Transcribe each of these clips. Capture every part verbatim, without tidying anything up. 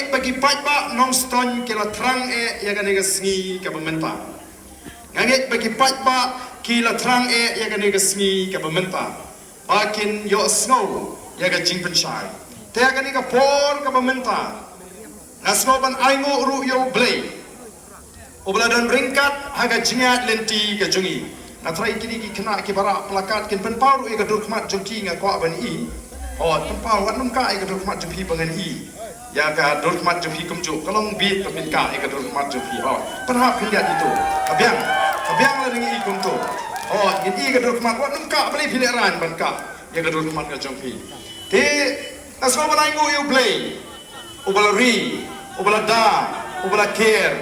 Ba ki paidbah Nongstoiñ ki la thrang eh ïa kane ka sngi kaba mynta. Nga ngeit ba ki paidbah ki la thrang eh ïa kane ka sngi kaba mynta, ba kin ïohsngew ïa ka jingpynshai. Te ha kane ka por kaba mynta, nga sngew ban ainguh ruh ïa U Blei, uba la don ryngkat ha ka jingïaid lynti ka jong ngi. Nga tharai kine ki khynnah kiba rah placard kin pynpaw ruh ïa ka dur khmat jong ki, nga kwah ban i. Oh, pynpaw, wat nym kah ïa ka dur khmat jong phi ba ngan i ïa ka dur khmat jong phi kumjuh. Ka long bit ba phin kah ïa ka dur khmat jong phi. Oh, pynhap khyndiat ito. Ka biang, ka biang lada ngi i kumto. Oh, ngin i ka dur khmat, wat nym kah, balei phi lehraiñ ban kah ïa ka dur khmat ka jong phi. Te nga sngew ban ainguh ïa U Blei, uba la ri, uba la da, uba la ker,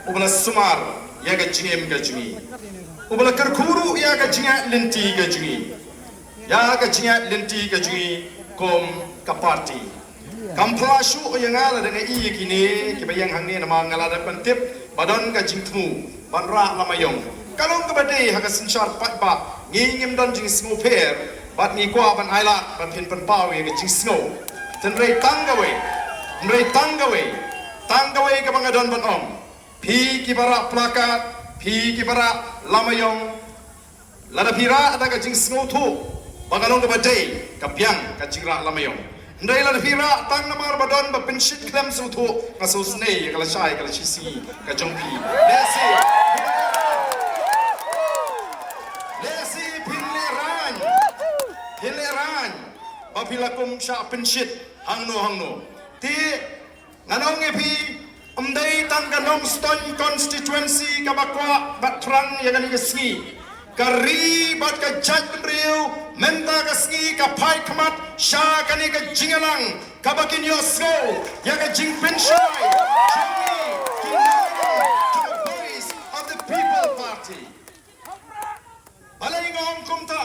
uba la sumar ïa ka jingim ka jong ngi, uba la kyrkhu ruh ïa ka jingïaid lynti ka jong ngi, ïa ka jingïaid lynti ka jong ngi kum ka party. Kam pla shuh ïa nga lada nga i ïa kine kiba ïeng hangne, namar nga la dep ban tip ba don ka jingthmu ban rah lama ïong. Ka long kaba dei, ha ka synshar paidbah ngi ngim don jingsngewpher, bad ngi kwah ban ailad ban phin pynpaw ïa ka jingsngew. Hynrei tang kawei, hynrei tang kawei, tang kawei kaba nga don ban ong. Phi kiba rah placard, phi kiba rah lama ïong, lada phi rah da ka jingsngewthuh ba ka long kaba dei, ka biang ka jingrah lama ïong. Hynrei lada phi rah tang namar ba don ba pynshit khlem sngewthuh, nga sngewsynei ïa ka lashai ka lashisngi ka jong phi. Lehse, lehse phin lehraiñ, phin lehraiñ ba phi la kum shah pynshit hangno hangno. Te ngan ong ïa phi, ym dei tang ka Nongstoiñ constituency kaba kwah bad thrang ïa kane ka sngi. Ka ri bad ka jaitbynriew mynta ka sngi ka phai khmat sha kane ka jingïalang kaba kin ïohsngew ïa ka jingpynshai jong ngi ki nongïalam jong ka Voice of the People Party. Balei nga ong kumta?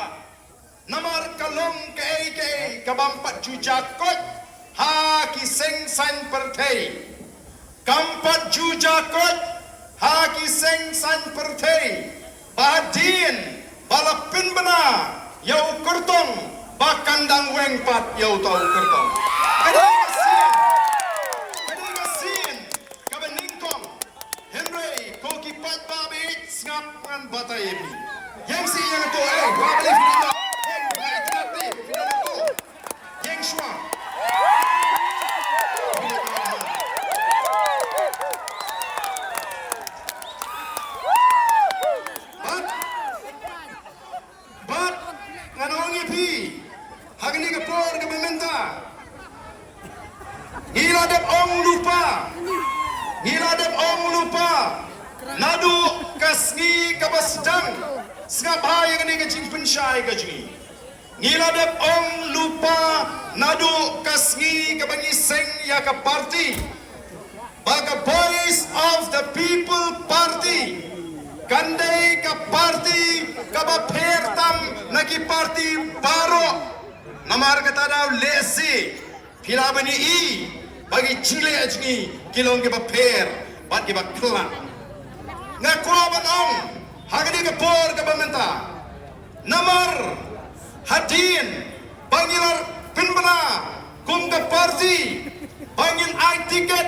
Namar ka long kaei kaei ka bym pat ju jia koit ha ki seng saiñ pyrthei. Kam pat ju jia koit ha ki seng saiñ pyrthei ba hadien ba la pynbna ïa u kyrtong, ba kan dang weng pat ïa uta u kyrtong. Ka dei ka sien, ka dei ka sien kaba nyngkong. Hynrei ko ki paidbah ba ïeit, sngap, ngan batai ïa phi. Ïeng sih ïa kato, eh, ba balei phi ïeng, ïeng, ba ïeit, sngap te, phi ïeng kato. Ïeng shuwa. Bad Bad ngan ong ïa phi, ha kane ka por kaba mynta, ngi la dep ong lypa, ngi la dep ong lypa naduh ka sngi kaba sdang sngap ha ïa kane ka jingpynshai ka jong ngi. Ngi la dep ong lypa naduh ka sngi kaba ngi seng ïa ka party. Ba ka Voice of the People Party kan dei ka party kaba pher tam na ki party baroh. Namar kata daw lehse phi lah ban ïohi ba ki jingleh jong ngi ki long kiba pher bad kiba khlaiñ. Nga kwah ban ong ha kane ka por kaba mynta, namar hadien ba ngi la pynbna kum ka party ba ngin ai tiket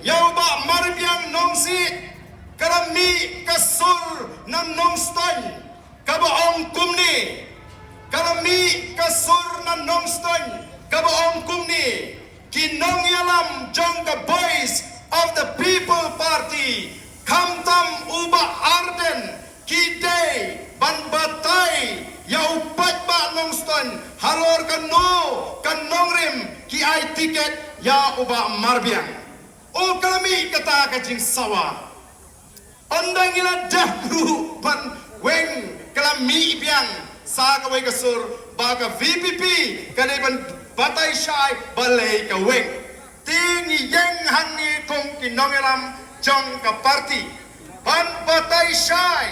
ïa u Bah Marbiang Nongsiej, ka la mih ka sur na Nongstoiñ kaba ong kumne, ka la mih ka sur na Nongstoiñ kaba ong kumne. Ki nongïalam jong ka Voice of the People Party, khamtam u Bah Ardent, ki dei ban batai ïa u paidbah Nongstoiñ halor kano ka nongrim ki ai tiket ïa u Bah Marbiang. O ka la mih kata ka jingsawa. Ynda ngi la dep ruh ban weng, ka la mih biang sa kawei ka sur ba ka V P P ka dei ban batai shai balei ka weng. Te ngi ïeng hangne kum ki nongïalam jong ka party ban batai shai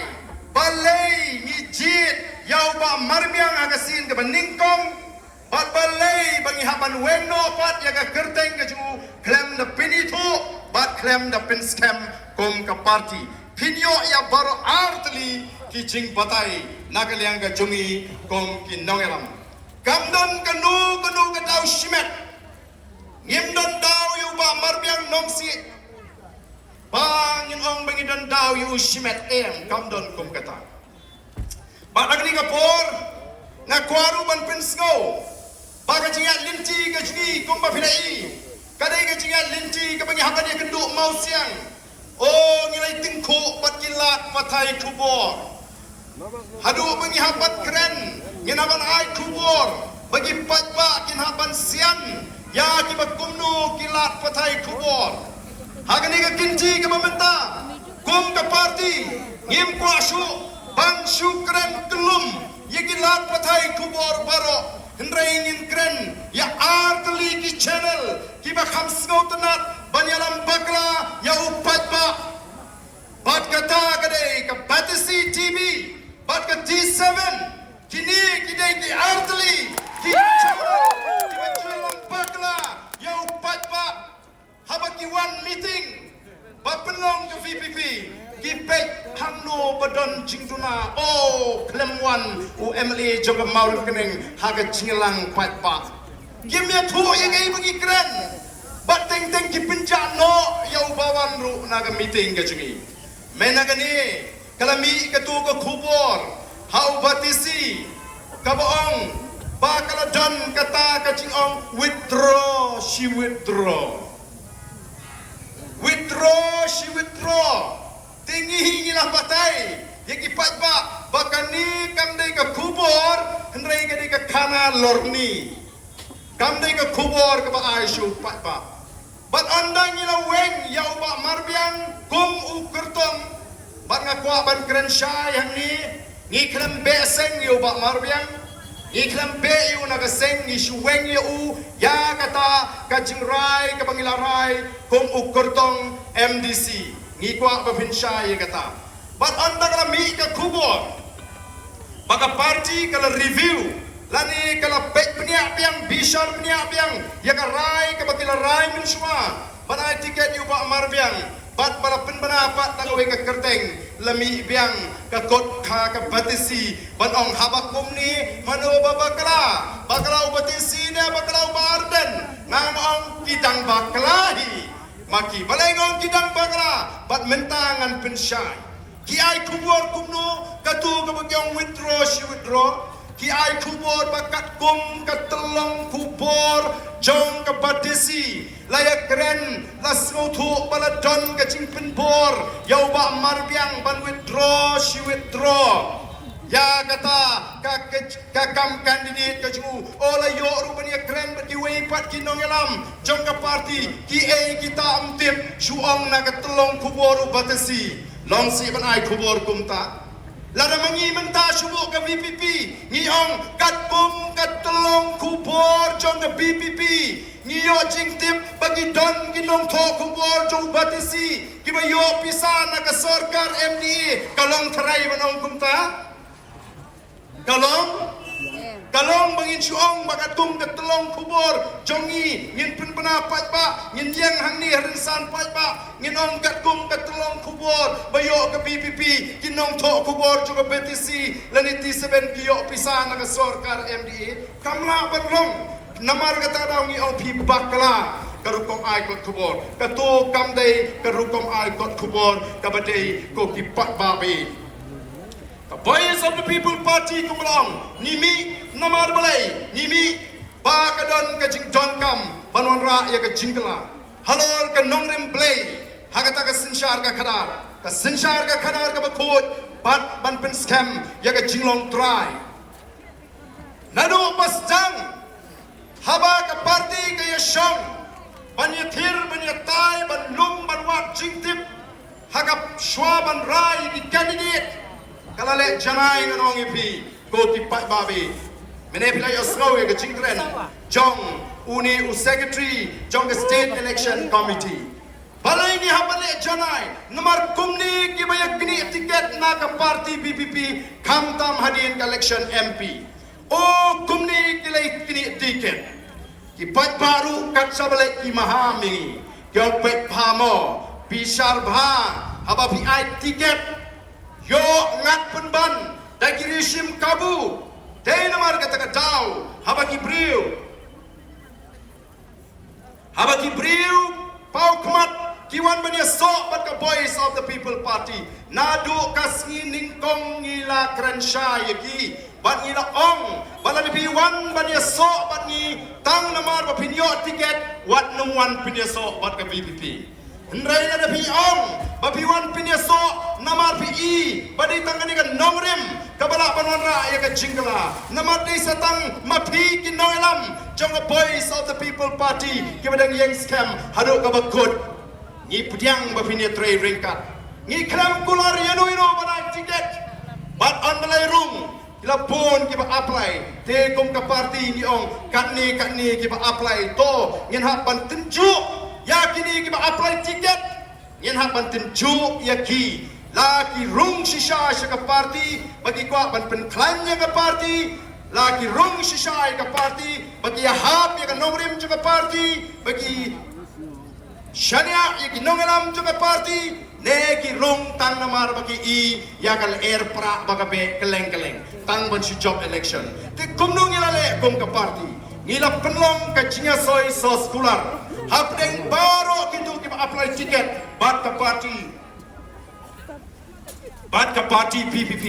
balei ngi jied ïa u Bah Marbiang ha ka sien kaba nyngkong. Bad balei ba ngi hap ban weng noh pat ïa ka kyrteng ka jong u khlem da pynithuh bad khlem da pynskhem kum ka party? Phin ïoh ïa baroh artylli ki jingbatai na ka liang ka jong ngi kum ki nongïalam. Kam don kano kano ka daw shimet. Ngim don daw ïa u Bah Marbiang nongsiej ba ngin ong ba ngi don daw ïa u shimet, em, kam don kum kata. Bad ha kane ka por nga kwah ruh ban pynsngew ba ka jingïaid lynti ka jong ngi kumba phi la i, ka dei ka jingïaid lynti kaba ngi hap ban ïakynduh mawsiang. O, ngi la ïa tyngkhuh bad ki lad pathai khubor. Haduh ba ngi hap ban kren, ngin hap ban ai khubor ba ki paidbah kin hap ban sian ïa kiba kumno ki lad pathai khubor. Ha kane ka kynti kaba mynta, kum ka party, ngim kwah shuh ban shu kren kyllum ïa ki lad pathai khubor baroh, hynrei ngin kren ïa artylli ki channel kiba kham sngewtynnat ban ïalam bakla ïa u paidbah. Bad kata ka dei ka Batesi T V bad ka T seven. Kine ki dei ki artylli ki channel kiba ïalam bakla ïa u paidbah. Haba ki wan meeting ba pynlong ka V P P, ki peit hangno ba don jingduna. O, khlem wan u M L A jong ka Mawryngkneng ha ka jingïalang paidbah. Kim ïathuh ïa kaei ba ngi kren. Bad teng teng ki pynjah noh ïa uba wan ruh na ka meeting ka jong ngi. Mynta kane ka la mih katu ka khubor ha u Batesi kaba ong ba ka la don kata ka jingong withdraw, shi withdraw. Withdraw, shi withdraw. Te ngi hi ngi la batai ïa ki paidbah ba kane kam dei ka khubor, hynrei ka dei ka khana lorni. Kam dei ka khubor kaba ai sha u paidbah. Bad ynda ngi la weng ïa u Bah Marbiang kum u kyrtong, bad nga kwah ban kren shai hangne, ngi khlem beh seng ïa u Bah Marbiang, ngi khlem beh ïa u na ka seng, ngi shu weng ïa u ïa kata ka jingrai kaba ngi la rai kum u kyrtong M D C. Ngi kwah ba phin shai ïa kata. Bad ynda ka la mih ka khubor ba ka party ka la review lane ka la peit bniah biang, bishar bniah biang ïa ka rai kaba ki la rai mynshuwa ban ai tiket ïa u Bah Marbiang, bad ba la pynbna pat da kawei ka kyrteng, la mih biang ka kot kha ka Batesi ban ong haba kumne mano ba bakla, bakla u Batesi ne bakla u Bah Ardent? Nga ong ki dang bakla hi. Ma ki, balei nga ong ki dang bakla? Bad mynta ngan pynshai. Ki ai khubor kumno, katu kaba ki ong withdraw, shi withdraw. Ki ai khubor ba katkum ka tyllong khubor jong ka Batesi la ïakren, la sngewthuh ba la don ka jingpynbor ïa u Bah Marbiang ban withdraw, shi withdraw ïa kata ka, ka ka kam candidate ka jong u. O, la ïoh ruh ban ïakren bad kiwei pat ki nongïalam jong ka party, kiei kita ym tip, shu ong na ka tyllong khubor u Batesi. Long sih ban ai khubor kumta. Lada ma ngi mynta shu buh ka V P P, ngi ong katkum ka tyllong khubor jong ka V P P, ngi ïoh jingtip ba ki don ki nongthoh khubor jong u Batesi kiba ïoh pisa na ka sorkar M D A, ka long tharai ban ong kumta? Ka long, ka long ba ngin shu ong ba katkum ka tyllong khubor jong ngi, ngin pynbna paidbah, ngin ïeng hangne ha rynsan paidbah, ngin ong katkum ka tyllong khubor ba ïoh ka V P P, ki nongthoh khubor jong ka Batesi lane T seven ki ïoh pisa na ka sorkar M D A. Kam lah ban long. Namar kata daw ngi ong phi bakla ka rukom ai kot khubor. Katu kam dei ka rukom ai kot khubor kaba dei ko ki paidbah ba ïeit. Ka Voice of the People Party kumba la ong, ngi mih namar balei? Ngi mih ba ka don ka jingdonkam ban wanrah ïa ka jingkylla halor ka nongrim Blei ha kata ka synshar ka khadar, ka synshar ka khadar kaba khuid, bad ban pynskhem ïa ka jinglong trai. Naduh ba sdang, haba ka party ka ïashong ban ïathir, ban ïatai, ban lum, ban wad jingtip ha ka shuwa ban rai ïa ki candidate, ka la leh janai, ngan ong ïa phi ko ki paidbah ba ïeit. Mynne phi la ïohsngew ïa ka jingkren jong une u secretary jong ka State Election Committee. Balei ngi hap ban leh janai? Namar kumne kiba ïa knieh tiket na ka party V P P, khamtam hadien ka election M P. O, kumne ki la ïa knieh tiket. Ki paidbah ruh kat shaba leh ki maham ïa ngi, ki ong peit bha mo, bishar bha, haba phi ai tiket, ïoh ngat pynban da ki rishim kabu. Dei namar kata ka daw haba ki briew, haba ki briew paw khmat Ki wan ban ïasoh bad ka Voice of the People Party. Naduh ka sngi nyngkong ngi la kren shai ïa ki. Bad ngi la ong, ba lada phi wan ban ïasoh bad ngi tang namar ba phin ïoh tiket, wat nym wan pynïasoh bad ka VPP. Hynrei lada phi ong ba phi wan pynïasoh namar phi i ba dei tang kane ka nongrim kaba lah ban wanrah ïa ka jingkylla, namar dei sa tang ma phi ki nongïalam jong ka Voice of the People Party kiba dang ïeng skhem haduh kaba kut. Ngi pdiang ba phin ïatrei ryngkat. Ngi khlem kular ïano ïano ban ai tiket. Bad ynda la rung, ki la bun kiba apply. Te kum ka party ngi ong, katne katne kiba apply, to ngin hap ban tynjuh ïa kine kiba apply tiket. Ngin hap ban tynjuh ïa ki. La ki rung shisha sha ka party, ba ki kwah ban pynkhlaiñ ïa ka party. La ki rung shisha ïa ka party, ba ki ïahap ïa ka nongrim jong ka party, ba ki shaniah ïa ki nongïalam jong ka party, ne ki rung tang namar ba ki i ïa ka lyer prah ba ka beh kylleng kylleng tang ban shu jop election. Te kumno ngi la leh kum ka party? Ngi la pynlong ka jingïasoi soskular hapdeng baroh kito kiba apply tiket bad ka party, bad ka party VPP.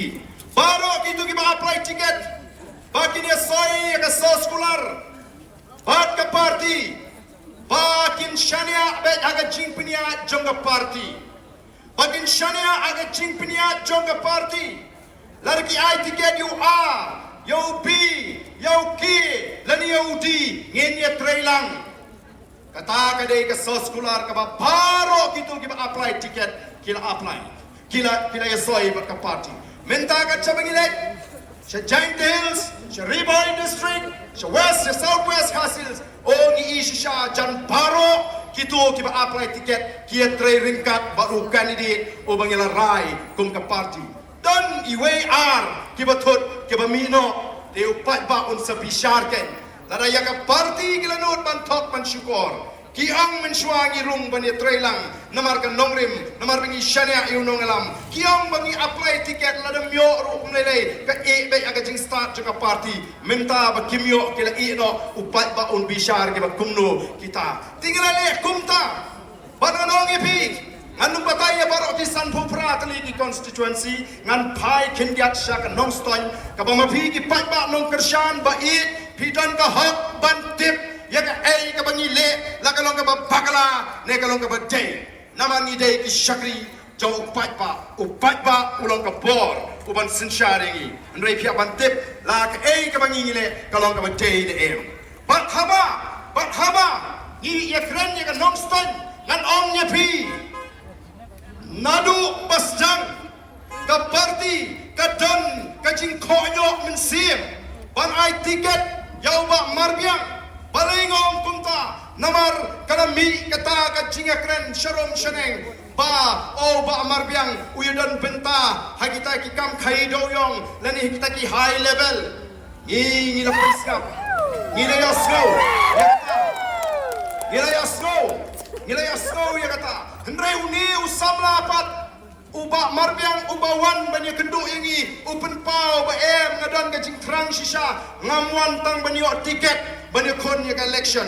Baroh kito kiba apply tiket ba kin ïasoi ïa ka soskular bad ka party, ba kin shaniah beit ha ka jingpynïaid jong ka party. Ba kin shaniah ha ka jingpynïaid jong ka party. Lada ki ai tiket ïa u A, ïa u B, ïa u K, lane ïa u D, ngin ïatrei lang. Kata ka dei ka soskular kaba baroh kito kiba apply tiket ki la apply. Ki la, ki la ïasoi bad ka party. Mynta ka jaba ngi leit sha Jaintia Hills, sha Ri Bhoi District, sha West, sha South West Khasi Hills. O, ngi i shisha jan baroh kito kiba apply tiket ki ïatrei ryngkat bad u candidate uba ngi la rai kum ka party. Don iwei ar kiba thut kiba mih noh, te u paidbah un sa bishar kein. Lada ïa ka party ki la nud ban thok ban shukor. Ki ong mynshuwa ngi rung ban ïatrei lang namar ka nongrim, namar ba ngi shaniah ïa u nongïalam. Ki ong ba ngi apply tiket, lada ym ïoh ruh ym lei lei, ka ïeh beit ïa ka jingstad jong ka party. Mynta ba kim ïoh ki la ïeh noh, u paidbah un bishar kiba kumno kita. Te ngi la leh kumta. Bad ngan ong ïa phi, ngan ym batai ïa baroh ki sanphew phra tylli ki constituency, ngan phai khyndiat sha ka Nongstoiñ, kaba ma phi ki paidbah nongkyrshan ba ïeit, phi don ka hok ban tip ïa kaei kaba ngi leh, la ka long kaba bakla ne ka long kaba dei. Namar ngi dei ki shakri jong u paidbah, u paidbah u long ka bor uban synshar ïa ngi. Hynrei phi hap ban tip la kaei kaba ngi ngi leh ka long kaba dei ne em. Bad haba, bad haba ngi ïakren ïa ka Nongstoiñ, ngan ong ïa phi, naduh ba sdang ka party ka don ka jingkohnguh mynsiem ban ai tiket ïa u Bah Marbiang. Balei nga ong kumta? Namar ka la mih kata ka jingïakren sharum shaneng ba, o, u Bah Marbiang u ïadon bynta ha kita ki kam khaïi dewiong lane ha kita ki high level. Ngi, ngi la pynsngap. Ngi la ïohsngew ïa kata. Ngi la ïohsngew. Ngi la ïohsngew ïa kata. Hynrei une u samla pat, u Bah Marbiang, uba wan ban ïakynduh ïa ngi, u pynpaw ba em, nga don ka jingthrang shisha, ngam wan tang ban ïoh tiket ban ïakhun ïa ka election.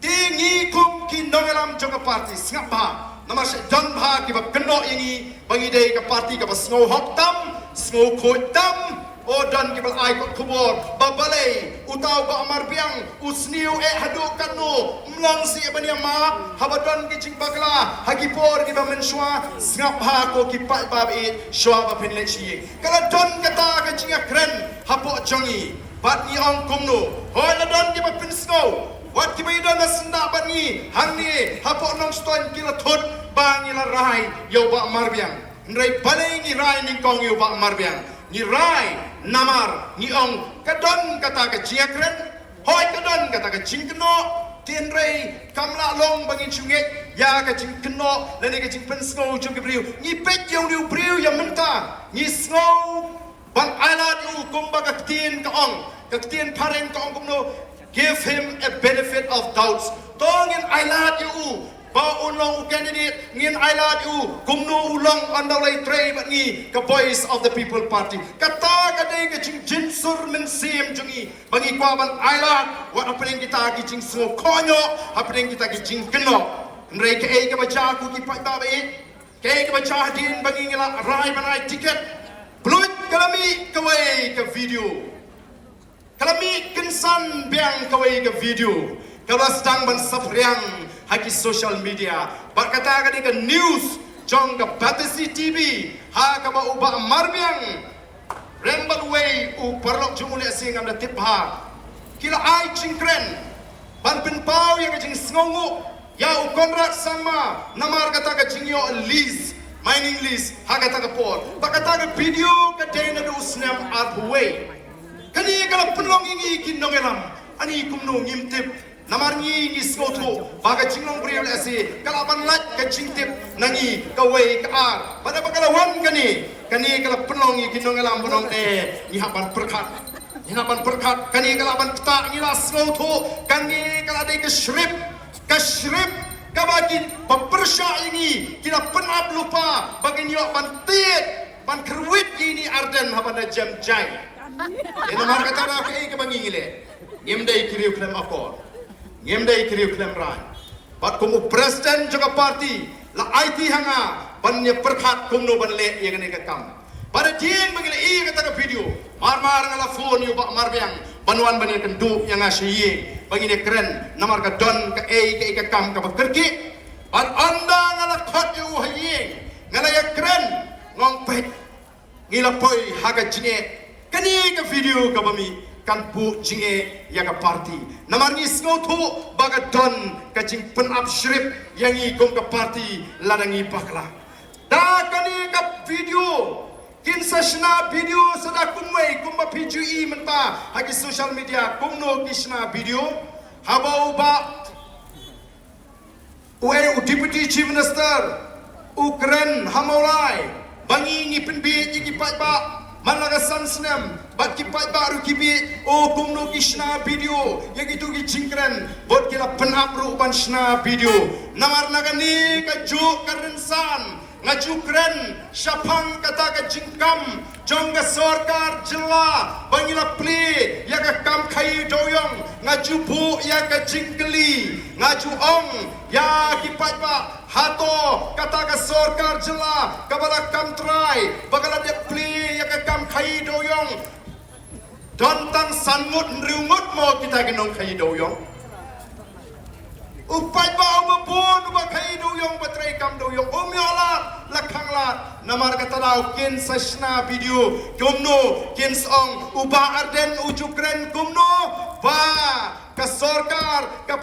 Te ngi kum ki nongïalam jong ka party, sngap bha. Namar shu don bha kiba kynnoh ïa ngi ba ngi dei ka party kaba sngew hok tam, sngew khuid tam. O, don kiba la ai kot khubor ba balei uta u Bah Marbiang u sniew eh haduh katno, ym long shuh ban ïa map haba don ki jingbakla ha ki por kiba mynshuwa. Sngap bha ko ki paidbah ba ïeit, shuwa ba phin leit sha ïing. Ka la don kata ka jingïakren hapoh jong ngi. Bad ngi ong kumno, hooid la don kiba pynsngew, wat kiba ïadon ha syndah bad ngi hangne hapoh Nongstoiñ ki la thut ba ngi la rai ïa u Bah Marbiang. Hynrei balei ngi rai nyngkong ïa u Bah Marbiang? Ngi rai namar ngi ong ka don kata ka jingïakren, hooid ka don kata ka jingkynnoh. Te hynrei kam lah long ba ngin shu ngeit ïa ka jingkynnoh lane ka jingpynsngew jong ki briew. Ngi peit ïa une u briew ïa mynta, ngi sngew ban ailad ïa u, kumba ka ktien ka ong, ka ktien phareng ka ong kumno, give him a benefit of doubts. To ngin ailad ïa u ba un long u candidate, ngin ailad ïa u kumno u long ynda u la ïatrei bad ngi ka Voice of the People Party. Kata ka dei ka jingjynsur mynsiem jong ngi ba ngi kwah ban ailad wat hapdeng kita ki jingsngew kohnguh, hapdeng kita ki jingkynnoh. Hynrei kaei kaba jia ko ki paidbah ba ïeit, kaei kaba jia hadien ba ngi la rai ban ai tiket, pynlut ka la mih kawei ka video. Ka la mih kynsan biang kawei ka video kaba sdang ban saphriang ha ki social media. Bad kata ka dei ka news jong ka Batesi T V ha kaba u Bah Marbiang Rem bad uwei u paralok jong u lehse ngam da tip bha. Ki la ai jingkren ban pynpaw ïa ka jingsngewnguh ïa u Conrad Sangma namar kata ka jingïoh lease, mining lease ha kata ka por. Bad kata ka video ka dei naduh u snem arphew wei. Kane ka la pynlong ïa ngi ki nongïalam, ani kumno ngim tip. Namar ngi ngi sngewthuh ba ka jinglong briew lehse ka la ban lait ka jingtip na ngi kawei ka ar. Bad haba ka la wan kane, kane ka la pynlong ïa ki nongïalam ban ong eh ngi hap ban pyrkhat. Ngi hap ban pyrkhat, kane ka la ban ktah, ngi la sngewthuh kane ka la dei ka script, ka script kaba ki ba pyrshah ïa ngi, ki la pynap lypa ba ngin ïoh ban tied, ban kyrwit ïa ine i Ardent haba da jem jai. Ïa namar kata da kaei kaba ngi ngi leh. Ngim dei ki riew khlem akor. Ngim dei ki riew khlem rai. Bad kum u president jong ka party la aiti ha nga ban ïa pyrkhat kumno ban leh ïa kane ka kam. Bad hadien ba ngi la ïohi ïa kata ka video, mar mar nga la phone ïa u Bah Marbiang ban wan ban ïa kynduh ïa nga sha ïing ba ngin ïa kren namar ka don kaei kaei ka kam kaba kyrkieh. Bad ynda nga la khot ïa u ha ïing, nga la ïa kren, nga ong peit, ngi la poi ha ka jingeh. Kane ka video kaba mih kan buh jingeh ïa ka party. Namar ngi sngewthuh ba ka don ka jingpynap script ïa ngi kum ka party lada ngi bakla. Da kane ka video kin sa shna video sa da kumwei kumba phi ju ïohi mynta ha ki social media kumno ki shna video. Haba u Bah Uei u Deputy Chief Minister u kren ha Mawlai ba ngi ngi pynbieit ïa ki paidbah man la ka san snem, bad ki paidbah ruh ki bieit, o kumno ki shna video ïa kito ki jingkren, bad ki la pynap ruh ban shna video. Namar na kane kajuh ka rynsan nga ju kren shaphang kata ka jingkam jong ka sorkar jylla ba ngi la plie ïa ka kam khaïi dewïong. Nga ju buh ïa ka jingkylli, nga ju ong ïa ki paidbah, hato kata ka sorkar jylla kaba la kam trai ba ka la dep plie ïa ka kam khaïi dewïong don tang san ngut hynriew ngut mo kita ki nongkhaïi dewïong? U paidbah uba bun uba khaïi dewïong, uba trei kam dewïong, um ïoh lad la khang lad. Namar kata daw kin sa shna video kumno, kin sa ong u Bah Ardent u ju kren kumno ba ka sorkar ka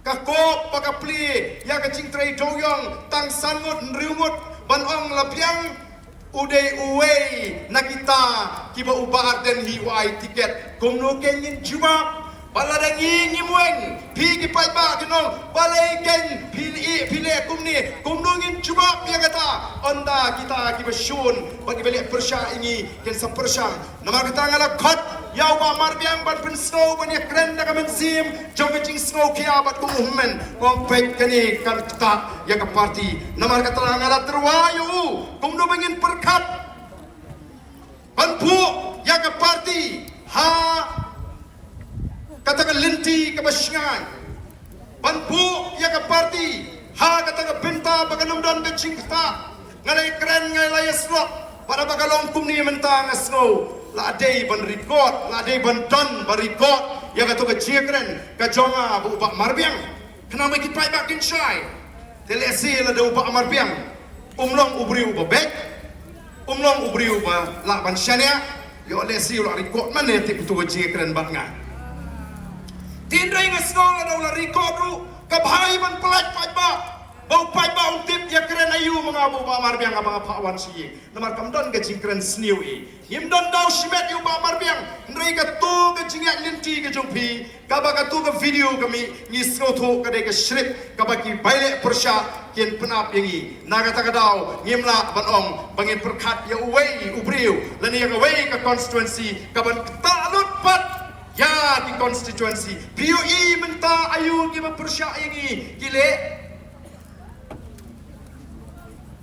ka kop ba ka plie ïa ka jingtrei dewïong tang san ngut hynriew ngut ban ong la biang u dei uwei na kita kiba u Bah Ardent hi u ai tiket. Kumno kein ngin jubab? Ba lada ngi ngim weng, phi ki paidbah kin ong balei kein phi leh, phi leh kumne? Kumno ngin jubab ïa kata ynda kita kiba shun bad kiba leh pyrshah ïa ngi kin sa pyrshang? Namar kata nga la khot ïa u Bah Marbiang ban pynsngew ban ïa kren da ka mynsiem jong ka jingsngew khia bad kum u hynmen. Ong peit kane kan ktah ïa ka party. Namar kata nga la tyrwa ïa u kumno ba ngin pyrkhat ban buh ïa ka party ha kata ka lynti kaba shngaiñ. Ban buh ïa ka party ha kata ka bynta ba kan ym don ka jingktah. Nga la ïa kren, nga la ïa slok, bad haba ka long kumne mynta nga sngew la dei ban record, la dei ban don ban record ïa kato ka jingkren ka jong nga bad u Bah Marbiang. Khnang ba ki paidbah kin shai. Te lehse lada u Bah Marbiang um long u briew uba beit, um long u briew uba lah ban shaniah, ïoh lehse u la record mane te kato ka jingkren bad nga. Hynrei nga sngew lada u la record ruh ka bha hi ban pyllait paidbah, ba u paidbah un tip ïa kren aïu ma nga bad u Bah Marbiang haba nga phah wan sha ïing. Namar kam don ka jingkren sniew ei. Ngim don daw shimet ïa u Bah Marbiang, hynrei kato ka jingïaid lynti ka jong phi, kaba kato ka video ka mih, ngi sngewthuh ka dei ka script kaba ki bai leh pyrshah kin pynap ïa ngi. Na kata ka daw ngim lah ban ong ba ngin pyrkhat ïa uwei u briew lane ïa kawei ka constituency kaban ktah lut pat ïa ki constituency. Phi ïohi mynta aïu kiba pyrshah ïa ngi ki leh?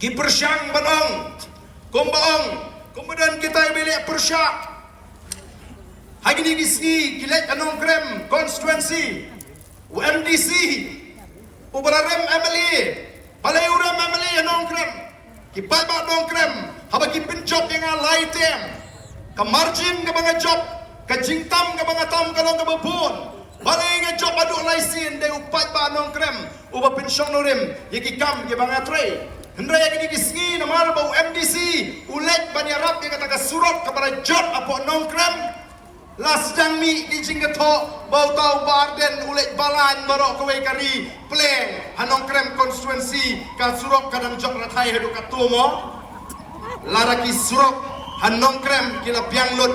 Ki pyrshang ban ong, kumba ong, kumba don kitai ba leh pyrshah ha kine ki sngi, ki leit ha Nongkrem constituency, u M D C, Uba la rem M L A, balei u rem M L A ha Nongkrem? Ki paidbah Nongkrem, haba ki pynjop ïa nga lai term, ka margin kaba nga jop, ka jingtam kaba nga tam ka long kaba bun. Balei nga jop haduh lai sien? Dei u paidbah Nongkrem uba pynshong nongrim ïa ki kam kiba nga trei. Hynrei ïa kine ki sngi namar ba u M D C u leit ban ïarap ïa kata ka surok kaba la jot hapoh Nongkrem, la sdang mih ki jingkyntu ba uta u Bah Ardent u leit balan baroh kawei ka ri pleng ha Nongkrem constituency, ka surok ka dang jot rathai haduh katto mo. Lada ki surok ha Nongkrem ki la biang lut,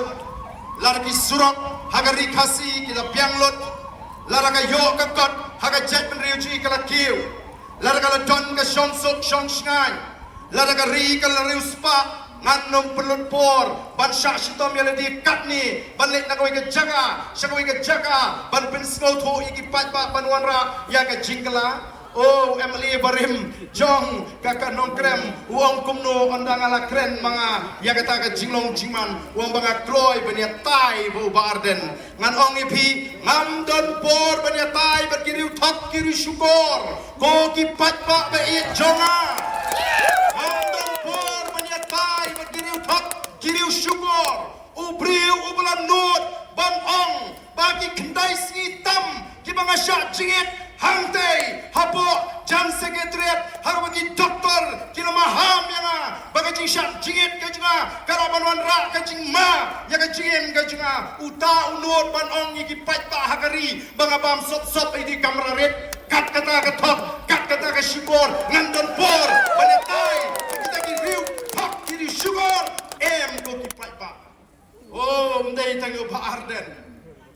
lada ki surok ha ka ri Khasi ki la biang lut, lada ka ïoh ka kot ha ka jaitbynriew jong ngi ka la kiew, lada ka la don ka shongsuk shongshngaiñ, lada ka ri ka la riewspah, ngan ym pynlut por ban shah shitom ïa lade katne ban leit na kawei ka jaka sha kawei ka jaka ban pynsngewthuh ïa ki paidbah ban wanrah ïa ka jingkylla. O M L A barim jong ka ka Nongkrem, u ong kumno ynda nga la kren ma nga ïa kata ka jinglong jingman, u ong ba nga kloi ban ïatai bad u Bah Ardent. Ngan ong ïa phi, ngam don por ban ïatai bad ki riew thok ki riew shukor, ko ki paidbah ba ïeit jong nga. Ngam don por ban ïatai bad ki riew thok ki riew shukor. U briew uba la nud ban ong ba ki khyndai sngi tam kiba nga shah jingit hangtei hapoh jan secretariat, ha kaba ki doktor ki la maham ïa nga ba ka jingshah jingit ka jong nga ka lah ban wanrah ka jingma ïa ka jingim ka jong nga. Uta u nud ban ong ïa ki paidbah ha ka ri ba nga bam sop sop ïa ki kamra rit. Kat kata ka thok, kat kata ka shukor, ngan don por ban ïatai kita ki riew thok ki riew shukor. Em ko ki paidbah. O, ym dei tang u Bah Ardent,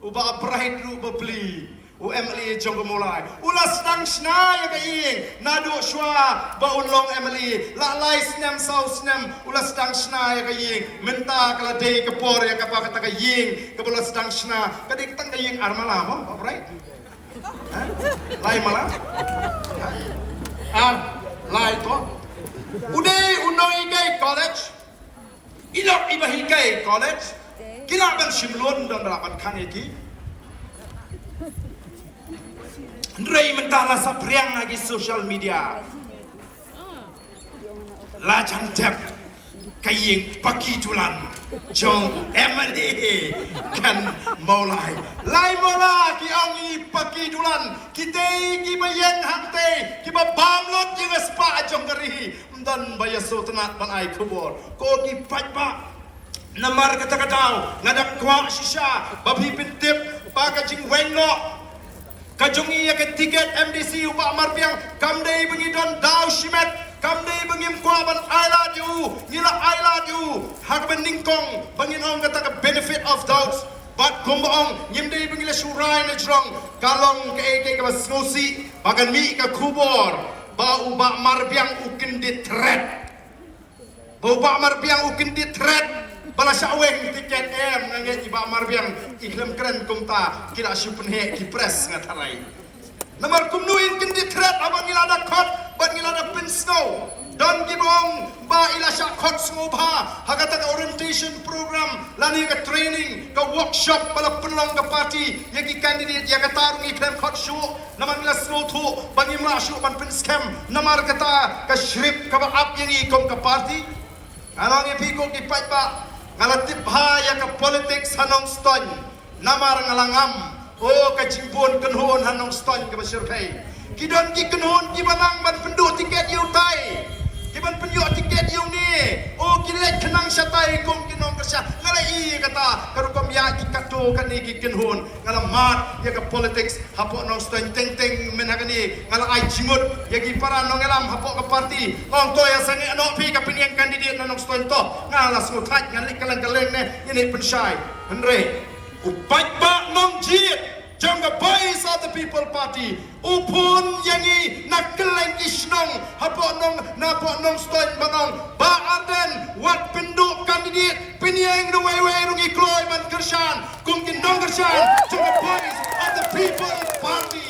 u Bah Bright ruh ba plie, u M L A jong ka Mawlai u la sdang shna ïa ka ïing naduh shuwa ba un long M L A. La lai snem saw snem u la sdang shna ïa ka ïing. Mynta ka la dei ka por ïa kaba kata ka ïing kaba la sdang shna ka dei tang ka ïing ar mala mo, Bah Bright? Ha? Lai mala? Ha? Ar, lai to. U dei u nonghikai college. I lok iba hikai college ki lah ban shim loan, don ba lah ban khang ïa ki. Hynrei mynta la saphriang ha ki social media, la jan tep ka ïing paki dulan jong M L A kan Mawlai. Lai Mawlai ki ong i paki dulan, kitei kiba ïeng hangtei kiba bam lut ïa ka spah jong ka ri. Ym don ba ïa sngewtynnat ban ai khubor. Ko ki paidbah, namar kata ka daw nga da kwah shisha ba phi pyntip ba ka jingweng noh ka jong ngi ïa ka tiket M D C u Bah Marbiang kam dei ba ngi don daw shimet, kam dei ba ngim kwah ban ai lad ïa u. Ngi la ai lad ïa u ha kaba nyngkong ba ngin ong kata ka benefit of doubts. Bad kumba ong, ngim dei ba ngi la shu rai na jrong, ka long kaei kaei kaba sngewsih ba kan mih ka khubor ba u Bah Marbiang u kyndit thret. Ba u Bah Marbiang u kyndit thret ba la shah weng tiket. Em, nga ngeit i Bah Marbiang i khlem kren kumta, ki la shu pynheh ki press, nga tharai. Namar kumno in kyndit thret haba ngi la da khot bad ngi la da pynsngew? Don kiba ong ba i la shah khot sngewbha ha kata ka orientation program lane ka training, ka workshop ba la pynlong ka party ïa ki candidate. Ïa kata ruh ngi khlem khot shuh namar ngi la sngewthuh ba ngim lah shuh ban pynskhem namar kata ka shrip kaba ap ïa ngi kum ka party. Nga ong ïa phi ko ki paidbah, nga la tip bha ïa ka politics ha Nongstoiñ namar nga la ngam. O, ka jingbun kynhun ha Nongstoiñ kaba shyrkhei. Ki don ki kynhun kiba nang ban pynduh tiket ïa utai, ki ban pynïoh tiket ïa une. O, ki leit khnang shatai kum ki nongkyrshan. Nga la i ïa kata ka rukom ïa ki katto katne ki kynhun. Nga la mad ïa ka politics hapoh Nongstoiñ teng teng mynta kane. Nga la ai jingmut ïa ki para nongïalam hapoh ka party. Nga ong to ïa sangeh noh phi ka pynïeng candidate na Nongstoiñ to. Nga la sngewthait, nga leit kylleng kylleng ne ïa ne pynshai. Hynrei u paidbah nongjied jong ka Voice of the People Party u phone ïa ngi na kylleng ki shnong hapoh Nong, na hapoh Nongstoiñ ban ong, Bah Ardent, wat pynduh candidate, pynïeng da wei wei ruh ngi kloi ban kyrshan kum ki nongkyrshan jong ka Voice of the People Party.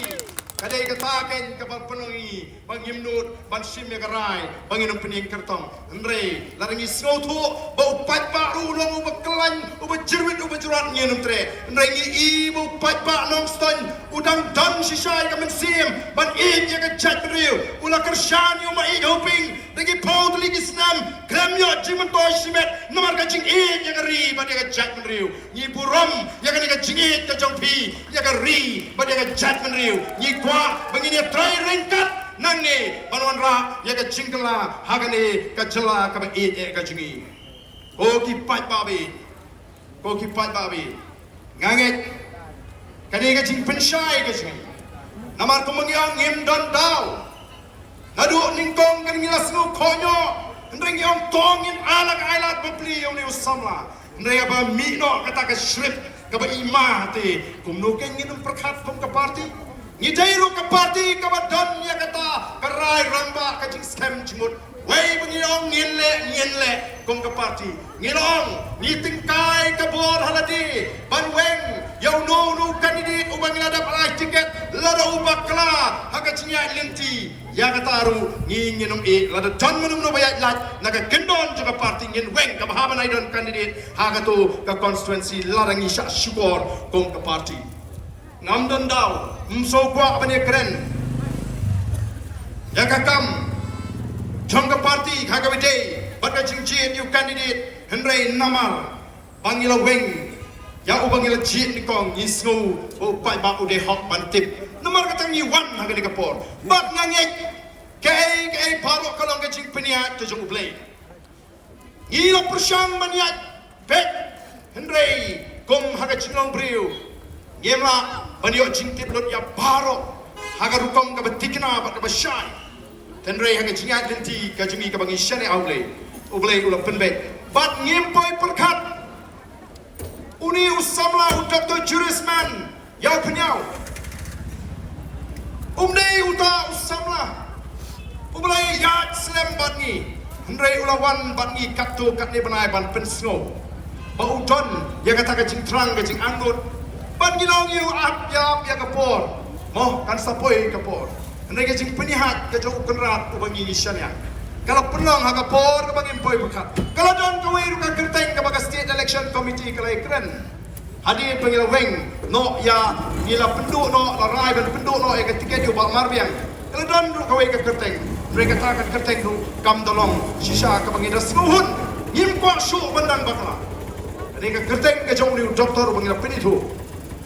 Ka dei kata kein kaba pynlong ïa ngi ba ngi Ngim nud ban shim ïa ka rai ba ngin ym pynïeng kyrtong. Hynrei lada ngi sngewthuh ba u paidbah ruh u long uba khlaiñ, uba jyrwit, uba jyrwat, ngin ym treh. Hynrei ngi i ba u paidbah Nongstoiñ u dang don shisha ïa ka mynsiem ban ïeit ïa ka jaitbynriew. U la kyrshan ïa u Maieit Hoping da ki phew tylli ki snem, khlem ïoh jingmyntoi shimet namar ka jingïeit ïa ka ri bad ïa ka jaitbynriew. Ngi burom ïa kane ka jingïeit ka jong phi ïa ka ri bad ïa ka jaitbynriew. Ngi kwah ba ngin ïatrei ryngkat nangne ban wanrah ïa ka jingkylla ha kane ka jylla kaba ïeit eh ka jong ngi. Ko ki paidbah ba ïeit, ko ki paidbah ba ïeit, nga ngeit kane ka jingpynshai ka jong ngi. Namar kumba ngi ong, ngim don daw. Naduh nyngkong kan ngi la sngew kohnguh, hynrei ngi ong to ngin ai la ka ailad bapli ïa une u samla. Hynrei haba mih noh kata ka script kaba i ma te, kumno kan ngin ym pyrkhat kum ka party? Ngi dei ruh ka party kaba don ïa kata ka rai rangbah, ka jingskhem jingmut. Wei ba ngi ong ngin leh, ngin leh kum ka party. Ngi la ong ngi tyngkai ka bor ha lade ban weng ïa uno uno u candidate uba ngi la dep ai tiket, lada u bakla ha ka jingïaid lynti. Ïa kata ruh ngi, ngin ym ïeh, lada don mano mano ba ïaid lait na ka kyndon jong ka party, ngin weng kaba hap ban ai don candidate ha kato ka constituency lada ngi shah shukor kum ka party. Ngam don daw, ym sngewkwah ban ïakren ïa ka kam jong ka party ha kaba ïadei bad ka jingjied ïa u candidate, hynrei namar ba ngi la weng ïa uba ngi la jied nyngkong, ngi sngew ba u paidbah u dei hok ban tip. Namar kata ngi wan ha kane ka por. Bad nga ngeit kaei kaei baroh ka long ka jingpynïaid ka jong U Blei. Ngi la pyrshang ban ïaid beit, hynrei kum ha ka jinglong briew ngim lah ban ïoh jingtip lut ïa baroh ha ka rukom kaba thikna bad kaba shai. Hynrei ha ka jingïaid lynti ka jong ngi kaba ngi shaniah ha U Blei, U Blei u la pynbeit. Bad ngim poi pyrkhat une u samla u Doctor Julius Mann ïa u Pynïaw. Um dei uta u samla uba la ïaid slem bad ngi, hynrei u la wan bad ngi katto katne bnai ban pynsngew ba u don ïa kata ka jingthrang, ka jingangnud. Bad ngi la ong ïa u, ap ïa, ap ïa ka por, mo kan sa poi ka por. Hynrei ka jingpynïaid ka jong U Kynrad uba ngi ngi shaniah ka la pynlong ha ka por kaba ngim poi pyrkhat. Ka la don kawei ruh ka kyrteng kaba ka State Election Committee ka la ïakren. Hadien ba ngi la weng noh ïa, ngi la pynduh noh, la rai ban pynduh noh ïa ka tiket ïa u Bah Marbiang, ka la don ruh kawei ka kyrteng. Hynrei kata ka kyrteng ruh kam da long shisha kaba ngi da sngewhun. Ngim kwah shuh ban dang bakla. Ka dei ka kyrteng ka jong une u doktor uba ngi la pynithuh.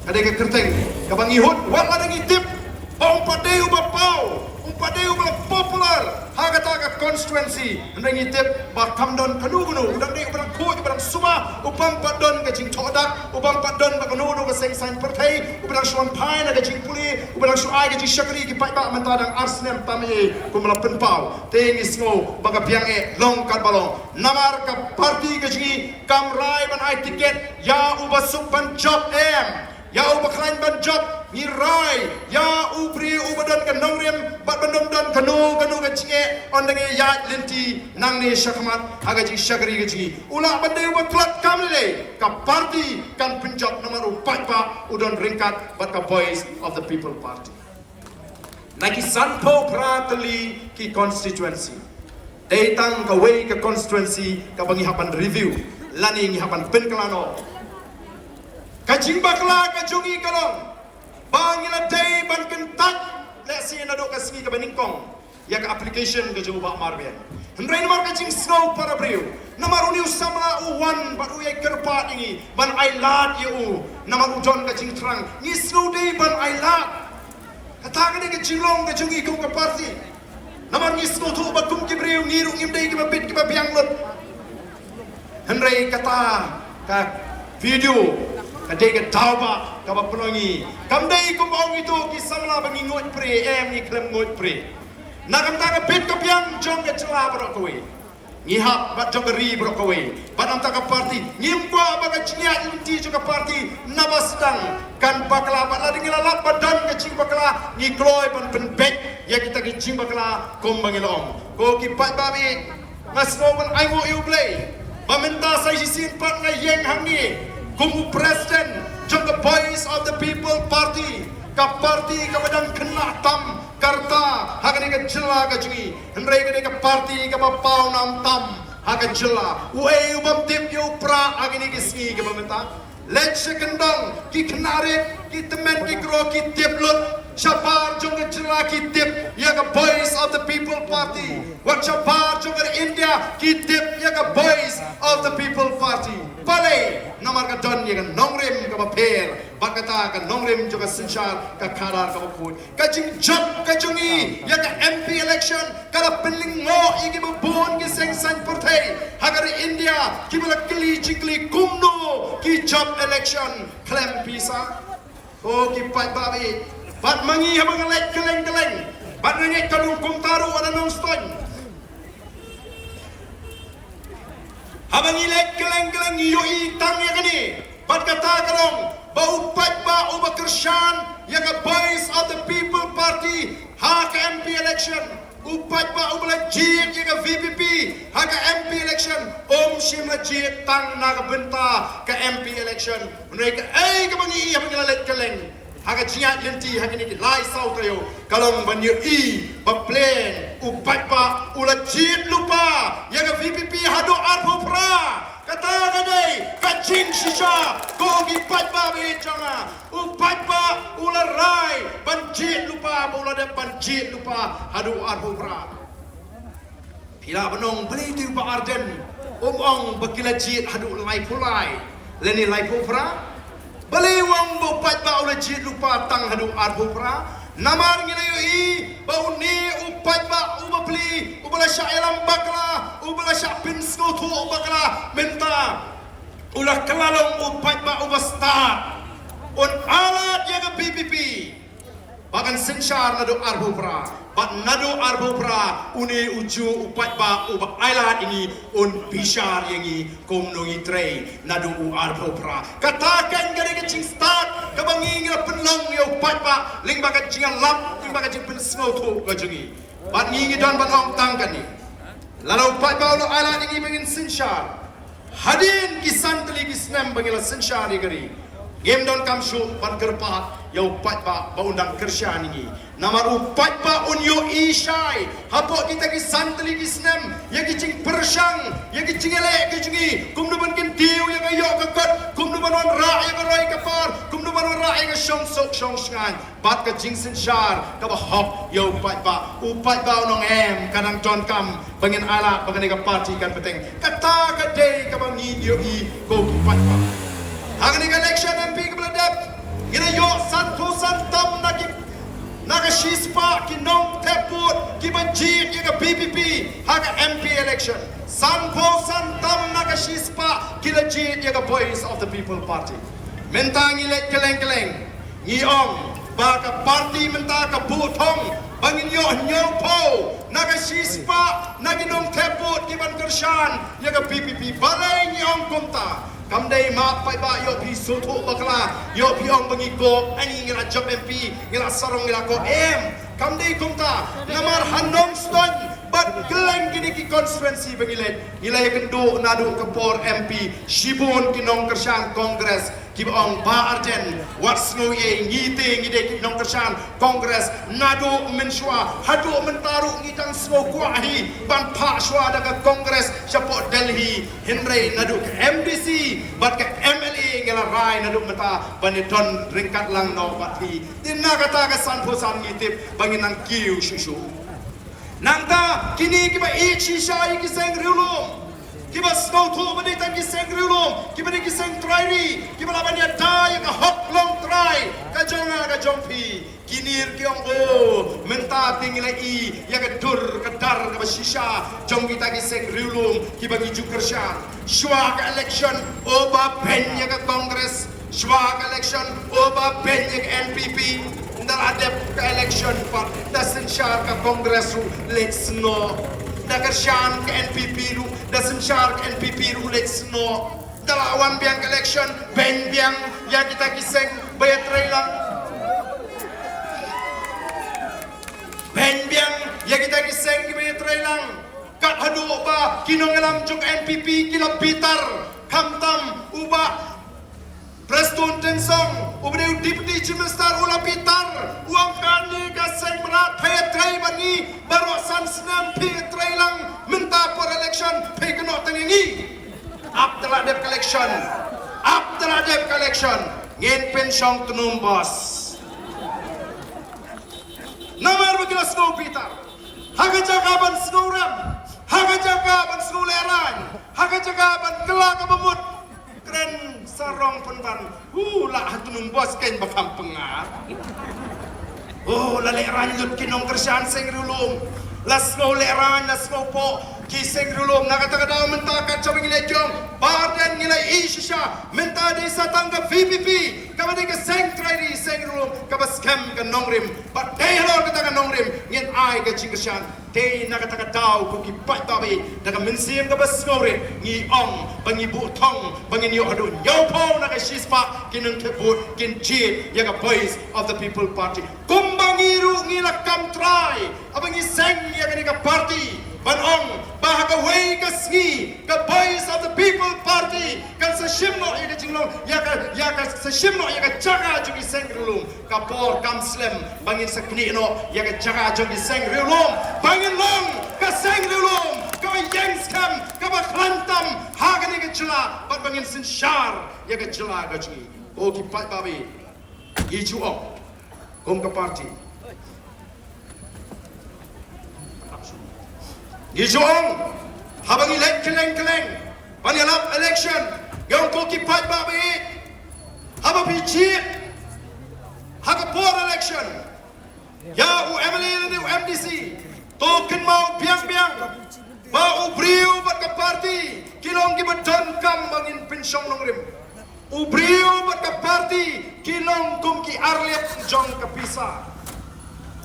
Ka dei ka kyrteng kaba ngi hut, wat lada ngi tip ba um pat dei uba paw, um pat dei uba popular ha kata ka constituency. Hynrei ngi tip ba kam don kano kano, u dang dei uba dang khuid, uba dang suba, u bym pat don ka jingthoh dak, u bym pat don ba kano kano ka seng saiñ pyrthei, uba dang shu wan phai na ka jingpule, uba dang shu ai ka jingshakri ki paidbah mynta dang ar snem tam eh kum la pynpaw. Te ngi sngew ba ka biang eh long katba long. Namar ka party ka jong ngi kam rai ban ai tiket ïa uba suk ban jop em, ïa uba khlaiñ ban jop. Ngi rai ïa u briew uba don ka nongrim bad ban ym don kano kano ka jingeh, ynda ngi ïaid lynti nangne shakhmat ha ka jingshakri ka jong ngi. U lah ban dei uba tlot kam lei lei, ka party kan pynjop namar u paidbah u don ryngkat bad ka Voice of the People Party. Na ki sanphew phra tylli ki constituency, dei tang kawei ka constituency kaba ngi hap ban review lane ngi hap ban pynkylla noh. Ka jingbakla ka jong ngi ka long ba ngi la dei ban kyntait lehse naduh ka sngi kaba nyngkong ïa ka application ka jong u Bah Marbiang. Hynrei namar ka jingsngew para briew, namar une u samla u wan bad u ïai kyrpad ïa ngi ban ai lad ïa u, namar u don ka jingthrang, ngi sngew dei ban ai lad. Kata ka dei ka jinglong ka jong ngi kum ka party. Namar ngi sngewthuh ba kum ki briew ngi ruh ngim dei kiba bit kiba biang lut. Hynrei kata ka video ka dei ka daw ba kaba pynlong ngi. Kam dei kumba ong ito ki samla ba ngi nguid pre, em, ngi khlem nguid pre. Na ka bynta ka bit ka biang jong ka jylla baroh kawei. Ngi hap bad jong ka ri baroh kawei, bad na ka bynta ka party. Ngim kwah ba ka jingïaid lynti jong ka party naba sdang kan bakla, bad lada ngi la lap ba don ka jingbakla, ngi kloi ban pynbeit ïa kita ki jingbakla kumba ngi la ong. Ko ki paidbah, nga sngew ban ainguh ïa U Blei ba mynta sa shisien pat nga ïeng hangne kum u president jong ka Voice of the People Party, ka party kaba dang khynnah tam, karta ha kane ka jylla ka jong ngi. Hynrei kane ka party kaba paw nam tam ha ka jylla. Uei u bym tip ïa u Prah ha kine ki sngi kiba mynta? Leit sha kyndong, ki khynnah rit, ki tymmen ki kro ki tip lut. Shabar jong ka jylla ki tip ïa ka Voice of the People Party. Wat shabar jong ka India ki tip ïa ka Voice of the People Party. Balei? Namar ka don ïa ka nongrim kaba pher bad kata ka nongrim jong ka synshar ka khadar kaba khuid. Ka jingjop ka jong ngi ïa ka M P election ka la pynlyngngoh ïa kiba bun ki seng saiñ pyrthei ha ka ri India kiba la kylli jingkylli kumno ki jop election khlem pisa. Ko ki paidbah ba ïeit, bad ma ngi haba nga leit kylleng kylleng, bad nga ngeit ka long kumta ruh ha Nongstoiñ. Haba ngi leit kylleng kylleng ngi ïohi tang ïa kane. Bad kata ka long ba u paidbah uba kyrshan ïa ka Voice of the People Party ha ka M P election, u paidbah uba la jied ïa ka V P P ha ka M P election, um shym la jied tang na ka bynta ka M P election. Hynrei kaei kaba ngi ïohi haba ngi la leit kylleng ha ka jingïaid lynti ha kine ki lai saw taïew ka long ban ïohi ba plain u paidbah u la jied lypa ïa ka V P P haduh arphew phra. Kata ka dei ka jingshisha ko ki paidbah ba ïeit jong nga. U paidbah u la rai ban jied lypa, ba u la dep ban jied lypa haduh arphew phra. Phi lah ban ong balei te u Bah Ardent um ong ba ki la jied haduh laiphew lai lane laiphew phra? Balei u ong ba u paidbah u la jied lypa tang haduh arphew phra? Namar ngi la ïohi ba une u paidbah uba pli, uba la shah ïalam bakla, uba la shah pynsngewthuh bakla, mynta u la kylla long u paidbah uba stad. Un ailad ïa ka V P P ba kan synshar naduh arphew phra. Bad naduh arphew phra une u juh u paidbah uba ailad ïa ngi un bishar ïa ngi kumno ngi trei naduh u arphew phra. Kata kan ka dei ka jingstad kaba ngi ngi la pynlong ïa u paidbah lyngba ka jingïalap, lyngba ka jingpynsngewthuh ka jong ngi. Bad ngi ngi don ban ong tang kane. Lada u paidbah u la ailad ïa ngi ba ngin synshar hadien ki san tylli ki snem ba ngi la synshar ïa ka ri, ngim donkam shuh ban kyrpad ïa u paidbah ba un dang kyrshan ïa ngi. Namar u paidbah un ïohi shai hapoh kita ki san tylli ki snem ïa ki jingpyrshang, ïa ki jingïaleh ki jong ngi, kumno ban kyntiew ïa ka ïoh ka kot, kumno ban wanrah ïa ka roi ka par, kumno ban wanrah ïa ka shongsuk shongshngaiñ. Bad ka jingsynshar kaba hok ïa u paidbah. U paidbah un ong em, ka nang donkam ba ngin ailad ba kane ka party kan bteng. Kata ka dei kaba ngi ïohi ko ki paidbah. Ha kane ka election M P kaba la dep, ngi la ïoh sanphew san tam na ki, na ka shispah ki nongthep vote kiba jied ïa ka V P P ha ka M P election. Sanphew san tam na ka shispah ki la jied ïa ka Voice of the People Party. Mynta ngi leit kylleng kylleng. Ngi ong ba ka party mynta ka buh thong ba ngin ïoh hynñiewphew na ka shispah na ki nongthep vote ki ban kyrshan ïa ka V P P. Balei ngi ong kumta? Kam dei ma paidbah ïoh phi sngewthuh bakla, ïoh phi ong ba ngi kop, ani ngi la jop M P, ngi la sarong, ngi la kop, em. Kam dei kumta, namar ha Nongstoiñ bad kylleng kine ki constituency ba ngi leit, ngi la ïakynduh naduh ka por M P, shibun ki nongkyrshan Congress kiba ong Bah Ardent, wat sngew ei, ngi te ngi dei ki nongkyrshan Congress naduh mynshuwa haduh mynta ruh ngi dang sngew kwah hi ban phah shuwa da ka Congress shapoh Delhi, hynrei naduh ka M D C bad ka M L A ngi la rai naduh mynta ban ïadon ryngkat lang noh bad phi. Te na kata ka sanphew san ngi tip ba ngin nang kiew shuh shuh. Nangta kine kiba ïeit shisha ïa ki seng riewlum, kiba sngewthuh ba dei tang ki seng riewlum, kiba dei ki seng trai ri, kiba lah ban ïada ïa ka hok longtrai ka jong nga ka jong phi. Kine ruh ki ong, o, mynta te ngi la i ïa ka dur ka dar kaba shisha jong kita ki seng riewlum kiba ngi ju kyrshan. Shuwa ka election, o Bah, beiñ ïa ka Congress. Shuwa ka election, o Bah, beiñ ïa ka N P P. Nda la dep ka election pat, da synshar ka Congress ruh leit snoh. Da kyrshan ka N P P ruh, da synshar ka N P P ruh leit snoh. Da la wan biang ka election, beiñ biang ïa kita ki seng ba ïatreilang. Beiñ biang ïa kita ki seng kiba ïatreilang. Kat haduh ba ki nongïalam jong N P P ki la bitar, khamtam u Bah Prestone Tynsong, uba dei u Deputy Chief Minister, u la bitar, u ong kane ka seng mrad phi ïatrei bad ngi baroh san snem, phi ïatrei lang, mynta por election phi kynnoh tang ïa ngi. Ap te la dep ka election, ap te la dep ka election, ngin pynshong tnum bos. Namar ba ki la sngew bitar. Ha ka jaka ban sngew rem, ha ka jaka ban sngew lehraiñ, ha ka jaka ban kylla kaba mut, kren sarong pynban. U la ha tnum bos kein ba kham pyngar. U la lehraiñ lut ki nongkyrshan Seng Riewlum. La sngew lehraiñ, la sngew pok ki Seng Riewlum. Na kata ka daw mynta kat shaba ngi leit jong Bah Ardent ngi la ïohi shisha, mynta dei sa tang ka VPP kaba dei ka seng trai ri Seng Riewlum kaba skhem ka nongrim. Bad dei halor kata ka nongrim ngin ai ka jingkyrshan. Te na kata ka daw ko ki paidbah, da ka mynsiem kaba sngewrit ngi ong ba ngi buh thong ba ngin ïoh haduh hynñiewphew na ka shispah ki nongthep vote kin jied ïa ka Voice of the People Party. Kumba ngi ruh ngi la kam trai haba ngi seng ïa kane ka party ban ong ba ha kawei ka sngi ka Voice of the People Party kan sa shim noh ïa ka jinglong, ïa ka, ïa ka sa shim noh ïa ka jaka jong ki Seng Riewlum. Ka por kam slem ba ngin sa knieh noh ïa ka jaka jong ki Seng Riewlum, ba ngin long ka Seng Riewlum kaba ïeng skhem, kaba khlaiñ tam ha kane ka jylla, bad ba ngin synshar ïa ka jylla ka jong ngi. Ko ki paidbah, ngi ju ong kum ka party, ngi ju ong haba ngi leit kylleng kylleng ban ïalap election, ngi ong ko ki paidbah, haba phi jied ha ka por election ïa u MLA lane u MDC, to kynmaw biang biang ba u briew bad ka party ki long kiba donkam ba ngin pynshong nongrim. U briew bad ka party ki long kum ki arliang jong ka pisa.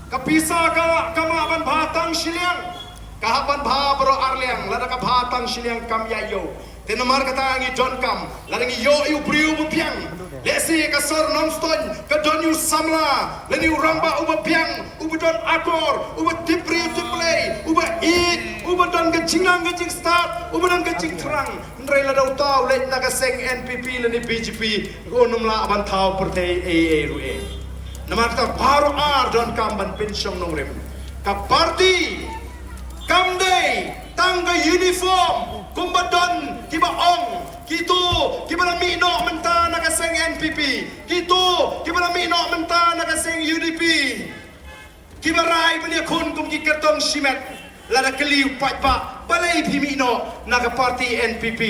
Ka pisa ka, kam lah ban bha tang shiliang, ka hap ban bha baroh arliang. Lada ka bha tang shiliang kam ïa ïoh. Te namar kata ngi donkam, lada ngi ïoh ïa u briew uba biang, lehse ka sor Nongstoiñ ka don ïa u samla lane u rangbah uba biang, uba don akor, uba tip briew tip Blei, uba ïeit, uba don ka jingnang ka jingstad, uba don ka jingthrang. Hynrei lada uta u leit na ka seng NPP lane BJP, un ym lah ban thaw pyrthei ei ei ruh ei. Namar kata baroh ar donkam ban pynshong nongrim. Ka party kam dei tang ka uniform kumba don kiba ong, kito kiba la mih noh mynta na ka seng NPP, kito kiba la mih noh mynta na ka seng UDP, kiba rai ban ïakhun kum ki kyrtong shimet. Lada kylli u paidbah, balei phi mih noh na ka party NPP?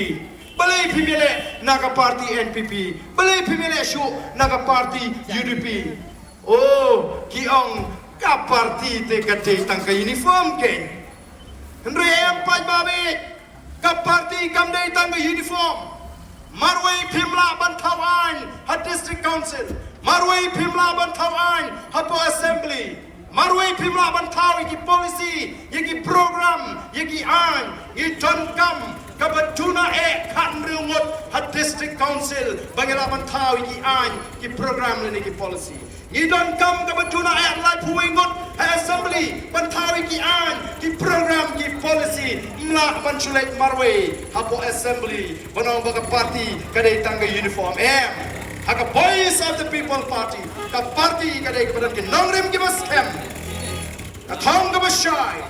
Balei phim ïaleh na ka party NPP? Balei phim ïaleh shuh na ka party UDP? Oh, ki ong ka party te ka dei tang ka uniform kein. Hynrei em paidbah, ka party kam dei tang ka uniform. Marwei phim lah ban thaw aiñ ha District Council, marwei phim lah ban thaw aiñ hapoh Assembly, marwei phim lah ban thaw ïa ki policy, ïa ki program, ïa ki aiñ. Ngi donkam kaba duna eh khathynriew ngut ha District Council ba ngi lah ban thaw ïa ki aiñ, ki program lane ki policy. Ngi donkam kaba duna eh laiphew wei ngut ha Assembly ban thaw ïa ki aiñ, ki program, ki policy. Ym lah ban shu leit marwei hapoh Assembly ban ong ba ka party ka dei tang ka uniform. Em, ha ka Voice of the People Party, ka party ka dei kaba don ki nongrim kiba skhem, ka thong kaba shai,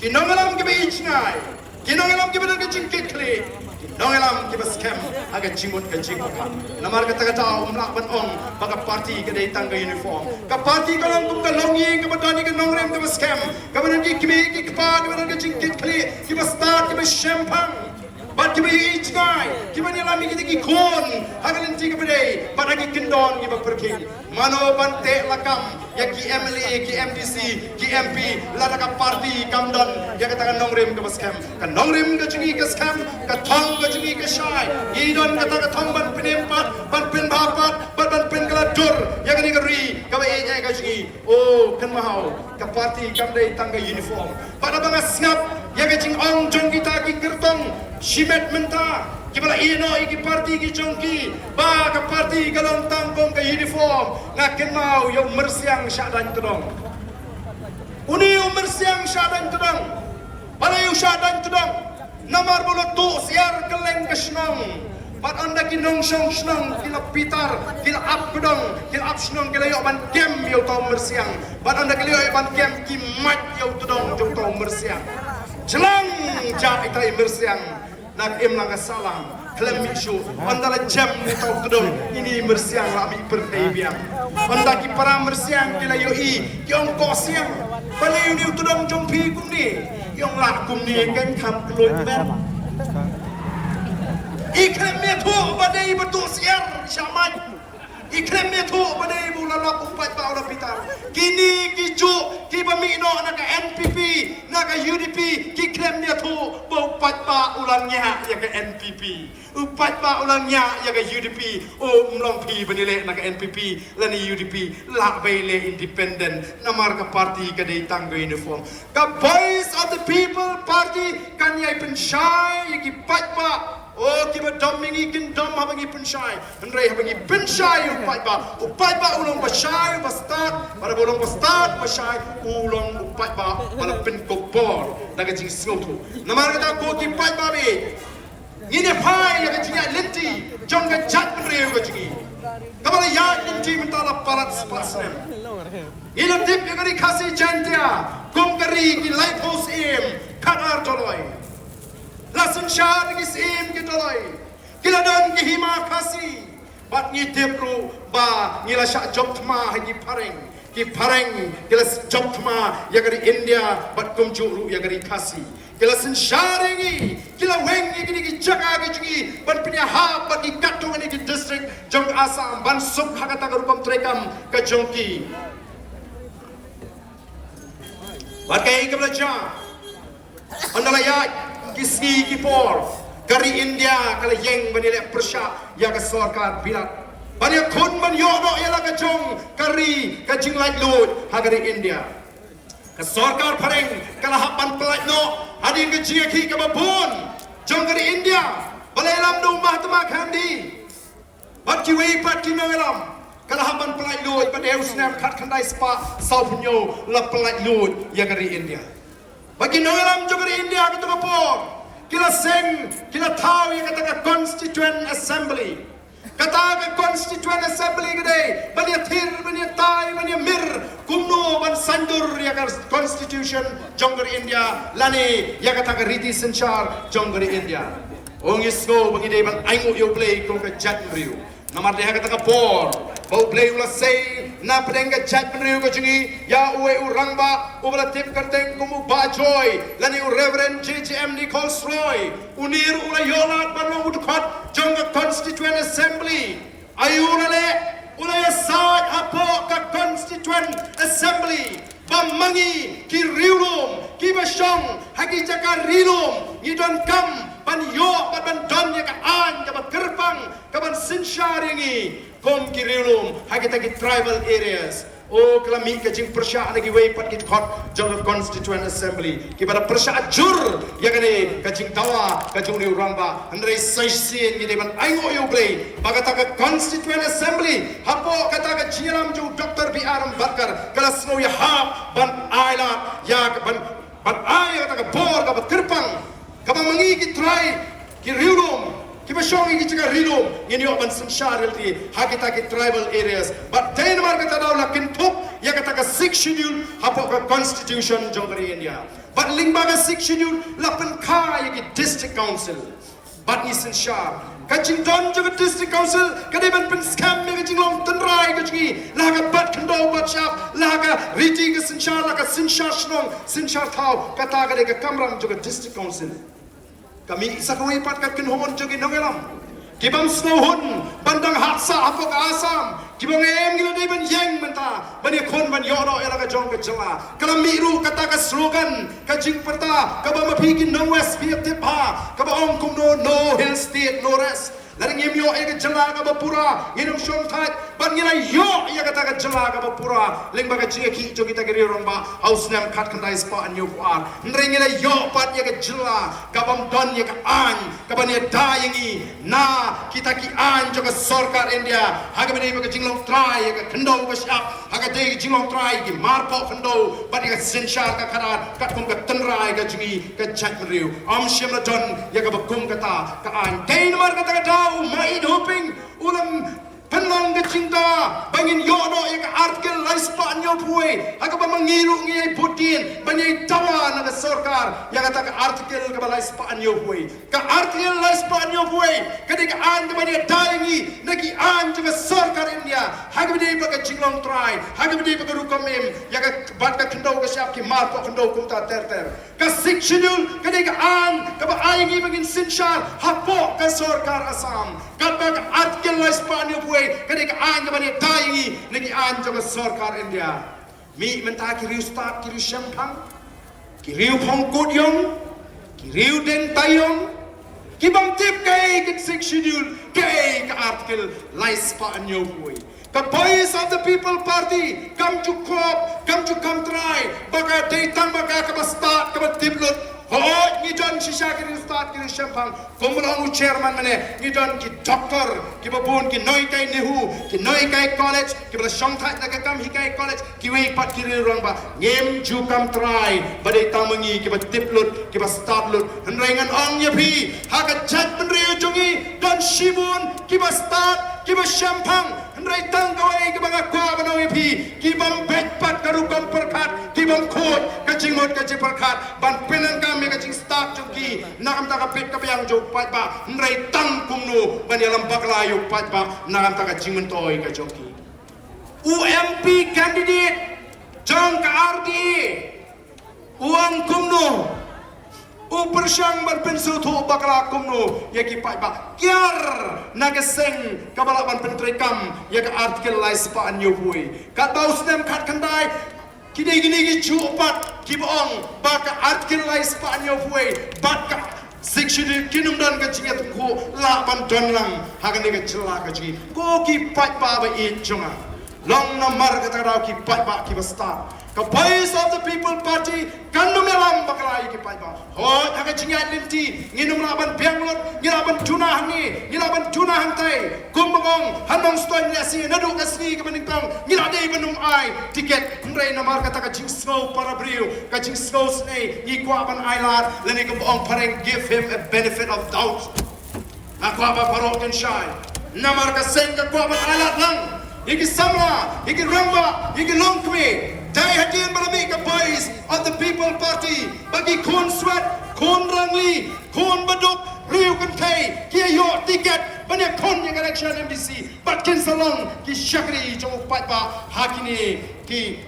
ki nongïalam kiba ïeit jngai, ki nongïalam kiba don ka jingkitkhlieh, ki nongïalam kiba skhem ha ka jingmut ka jingpyrkhat. Namar kata ka daw ym lah ban ong ba ka party ka dei tang ka uniform. Ka party ka long kum ka longïing kaba don ïa ka nongrim kaba skhem, kaba don ki kmie ki kpa kiba don ka jingkitkhlieh, kiba stad kiba shemphang, bad kiba ïeit jngai, kiba ïalam ïa kita ki khun ha ka lynti kaba dei bad ha ki kyndon kiba pyrkhing. Mano ban teh lakam ïa ki MLA, ki MDC, ki MP lada ka party kam don ïa kata ka nongrim kaba skhem? Ka nongrim ka jong ngi ka skhem, ka thong ka jong ngi ka shai. Ngi don kata ka thong ban pynim pat, ban pynbha pat, bad ban pynkylla dur ïa kane ka ri kaba ïeit ïa ka jong ngi. Oh, kynmaw, ka party kam dei tang ka uniform. Bad haba nga sngap ïa ka jingong jong kita ki kyrtong shimet mynta kiba la ïeh noh ïa ki party ki jong ki ba ka party ka long tang kum ka uniform, nga kynmaw ïa u myrsiang Shahdain Tdong. Une u myrsiang Shahdain Tdong, balei u Shahdain Tdong? Namar ba u la tuh syiar kylleng ka shnong Bad ynda ki nongshong shnong ki la pitar, ki la ap kdong, ki la ap shnong, ki la ïoh ban kem ïa uta u myrsiang. Bad ynda ki la ïoh ban kem, ki mait ïa u tdong jong uta u myrsiang. Jlang ja ita i myrsiang na ka imlang ka sahlang. Khlem mih shuh, ynda la jem uta u tdong, ine i myrsiang la mih pyrthei biang. Ynda ki para myrsiang ki la ïohi, ki ong, ko siang, balei une u tdong jong phi kumne? Ki ong, lah kumne kan kham kloi met. I khlem ïathuh ba dei ba tuh syiar sha mait. I khlem ïathuh ba dei ba u la lap, u paidbah u la pitar. Kine ki juh kiba mih noh na ka N P P, na ka U D P, ki khlem ïathuh ba u paidbah u la ngiah ïa ka N P P. U paidbah u la ngiah ïa ka U D P. O, ym long phi ban ïaleh na ka N P P lane U D P, lah ba ïaleh independent, namar ka party ka dei tang ka uniform. Ka Voice of the People Party kan ïai pynshai ïa ki paidbah. O, kiba dom ïa ngi kin dom haba ngi pynshai. Hynrei haba ngi pynshai ïa u paidbah, u paidbah u long ba shai, ba stad, bad haba u long ba stad ba shai, u long u paidbah ba la pynkup bor da ka jingsngewthuh. Namar kata ko ki paidbah, ngin ïa phai ïa ka jingïaid lynti jong ka jaitbynriew ka jong ngi, kaba la ïaid lynti mynta la palat spah snem. Ngi la tip ïa ka Ri Khasi Jaiñtia kum ka ri ki laiphew syiem khadar doloi. La synshar ki syiem ki doloi. Ki la don ki hima Khasi. Bad ngi tip ruh ba ngi la shah jop thma ha ki phareng. Ki phareng ki la jop thma ïa ka ri India bad kumjuh ruh ïa ka Ri Khasi. Ki la synshar ïa ngi, ki la weng ïa kine ki jaka ka jong ngi ban pynïahap bad ki katto katne ki district jong ka Assam ban suk ha kata ka rukom treikam ka jong ki. Bad kaei kaba la jia? Ynda la ïaid ki sngi ki por, ka ri India ka la ïeng ban ïaleh pyrshah ïa ka sorkar Bilat, ban ïakhun ban ïoh noh ïa la ka jong ka ri, ka jinglaitluid ha ka ri India. Ka sorkar phareng ka la hap ban pyllait noh hadien ka jingïakhih kaba bun jong ka ri India, ba la ïalam da u Mahatma Gandhi bad kiwei pat ki nongïalam. Ka la hap ban pyllait luid, bad ha u snem khatkhyndai spah sawphew hynñiew la pyllait luid ïa ka ri India. Bad ki nongïalam jong ka ri India ha kato ka por ki la seng, ki la thaw ïa kata ka Constituent Assembly. Kata ka Constituent Assembly ka dei ban ïathir, ban ïatai, ban ïamir kumno ban saiñdur ïa ka Constitution jong ka ri India lane ïa kata ka riti synshar jong ka ri India. O, ngi sngew ba ngi dei ban ainguh ïa U Blei kum ka jaitbynriew. Namar dei ha kata ka por ba U Blei u la sei na pdeng ka jaitbynriew ka jong ngi ïa uwei u rangbah uba la tip kyrteng kum u Bah Joy lane u Reverend J J M Nichols Roy. Une ruh u la ïoh lad ban long u dkhot jong ka Constituent Assembly. Aïu u la leh? U la ïasaid hapoh ka Constituent Assembly ba ma ngi ki riewlum kiba shong ha ki jaka ri lum ngi donkam ban ïoh bad ban don ïa ka aiñ kaba kyrpang kaban synshar ïa ngi kum ki riewlum ha kita ki tribal areas. O, ka la mih ka jingpyrshah na kiwei pat ki dkhot jong ka Constituent Assembly kiba la pyrshah jur ïa kane ka jingdawa ka jong une u rangbah. Hynrei sa shisien ngi dei ban ainguh ïa U Blei ba kata ka Constituent Assembly hapoh kata ka jingïalam jong u Doctor B R Ambedkar ka la sngewïahap ban ai lad ïa ka, ban, ban ai ïa kata ka bor kaba kyrpang kaba ma ngi ki trai, ki riewlum kiba shong ha ki jaka ri lum ngin ïoh ban synshar ïa lade ha kita ki tribal areas. Bad dei namar kata daw la kynthup ïa kata ka Sixth Schedule hapoh ka Constitution jong ka ri India. Bad lyngba ka Sixth Schedule la pynkha ïa ki District Council. Bad ngi synshar ka jingdon jong ka District Council ka dei ban pynskhem ïa ka jinglong tynrai ka jong ngi la ha ka bat khyndew bat shyiap, la ha ka riti ka synshar, la ka synshar shnong synshar thaw. Kata ka dei ka kamram jong ka District Council. Ka mih sa kawei pat ka kynhun jong ki nongïalam kibym sngewhun ban dang hadsah hapoh ka Assam, kiba ong em ngi la dei ban ïeng mynta ban ïakhun ban ïoh noh ïa la ka jong ka jylla. Ka la mih ruh kata ka slogan, ka jingpyrta kaba ma phi ki nong West phi tip bha, kaba ong kumno, "No Hill State, no rest." Lada ngim ïoh ïa ka jylla kaba pura ngin ym shong thait. Bad ngi la ïoh ïa kata ka jylla kaba pura lyngba ka jingïakhih jong kita ki riew rangbah ha u snem khatkhyndai spah hynñiewphew ar. Hynrei ngi la ïoh pat ïa ka jylla kabym don ïa ka aiñ kaban ïada ïa ngi na kita ki aiñ jong ka sorkar India, ha kaba dei bad ka jinglong trai ïa ka khyndew ka shyiap, ha ka dei ka jinglong trai ïa ki marpoh khyndew bad ïa ka synshar ka khadar katkum ka tynrai ka jong ngi ka jaitbynriew. Ym shym la don ïa kaba kum kata ka aiñ. Dei namar kata ka daw u Maïd Hoping u la pynlong ka jingdawa ba ngin ïoh noh ïa ka Article lai spah hynñiew phew wei, ha kaba ma ngi ruh ngi ïai bud dien ban ïai dawa na ka sorkar ïa kata ka Article kaba lai spah hynñiew phew wei. Ka Article lai spah hynñiew phew wei ka dei ka aiñ kaba ïada ïa ngi na ki aiñ jong ka sorkar India, ha kaba dei ba ka jinglong trai, ha kaba dei ba ka rukom im, ïa ka bad ka khyndew ka shyiap, ki mar poh khyndew kumta ter ter. Ka Sixth Schedule ka dei ka aiñ kaba ai ïa ngi ba ngin synshar hapoh ka sorkar Assam. Katba ka Article lai spah hynñiew phew wei ka dei ka aiñ kaba ïada ïa ngi na ki aiñ jong ka sorkar India. Mih mynta ki riewstad, ki riewshemphang, ki riewphong kut ïong, ki riewdeng taïong, ki bym tip kaei ka Sixth Schedule, kaei ka Article lai spah hynñiew phew wei. Ka Voice of the People Party kam ju khop, kam ju kam trai ba ka dei tang ba ka kaba stad kaba tip lut. Hooid, ngi don shisha ki riewstad, ki riewshemphang, kumba la ong u chairman mynne, ngi don ki doktor kiba bun, ki nonghikai NEHU, ki nonghikai college, kiba la shongthait na ka kam hikai college, kiwei pat ki riewrangbah. Ngim ju kam trai ba dei tang ma ngi kiba tip lut, kiba stad lut. Hynrei ngan ong ïa phi, ha ka jaitbynriew jong ngi don shibun kiba stad, kiba shemphang. Hynrei tang kawei kaba nga kwah ban ong ïa phi, ki bym beit pat ka rukom pyrkhat, ki bym khuid ka jingmut ka jingpyrkhat ban pyndonkam ïa ka jingstad jong ki na ka bynta ka bit ka biang jong u paidbah. Hynrei tang kumno ban ïalam bakla ïa u paidbah na ka bynta ka jingmyntoi ka jong ki. U MP candidate jong ka RDA u ong kumno, u pyrshang ban pynsngewthuh bakla kumno ïa ki paidbah kiar na ka seng kaba lah ban pyntreikam ïa ka Article lai spah hynñiew phew wei. Katba u snem khatkhyndai, ki dei kine ki juh pat kiba ong ba ka Article lai spah hynñiew phew wei bad ka Sixth Schedule kin ym don ka jingïatyngkhuh, lah ban don lang ha kane ka jylla ka jong ngi. Ko ki paidbah ba ïeit jong nga, long namar kata ka daw ki paidbah kiba stad, ka Voice of the People Party kan ym ïalam bakla ïa ki paidbah. Hooid, ha ka jingïaid lynti ngin ym lah ban biang lut, ngi lah ban duna hangne, ngi lah ban duna hangtai. Kumba ong ha Nongstoiñ Ïasi, naduh ka sngi kaba nyngkong ngi la dei ban ym ai tiket. Hynrei namar kata ka jingsngew para briew, ka jingsngew sngew, ngi kwah ban ai lad, lane kumba ong phareng, give him a benefit of doubt. Nga kwah ba baroh kin shai. Namar ka seng ka kwah ban ai lad lang ïa ki samla, ïa ki rangbah, ïa ki longkmie. Dei hadien ba la mih ka Voice of the People Party ba ki khun Swet, khun Rangli, khun Baduk, riew kynthei ki ïoh tiket ban ïakhun ïa ka election MDC. Bad kin sa long ki shakri jong u paidbah ha kine ki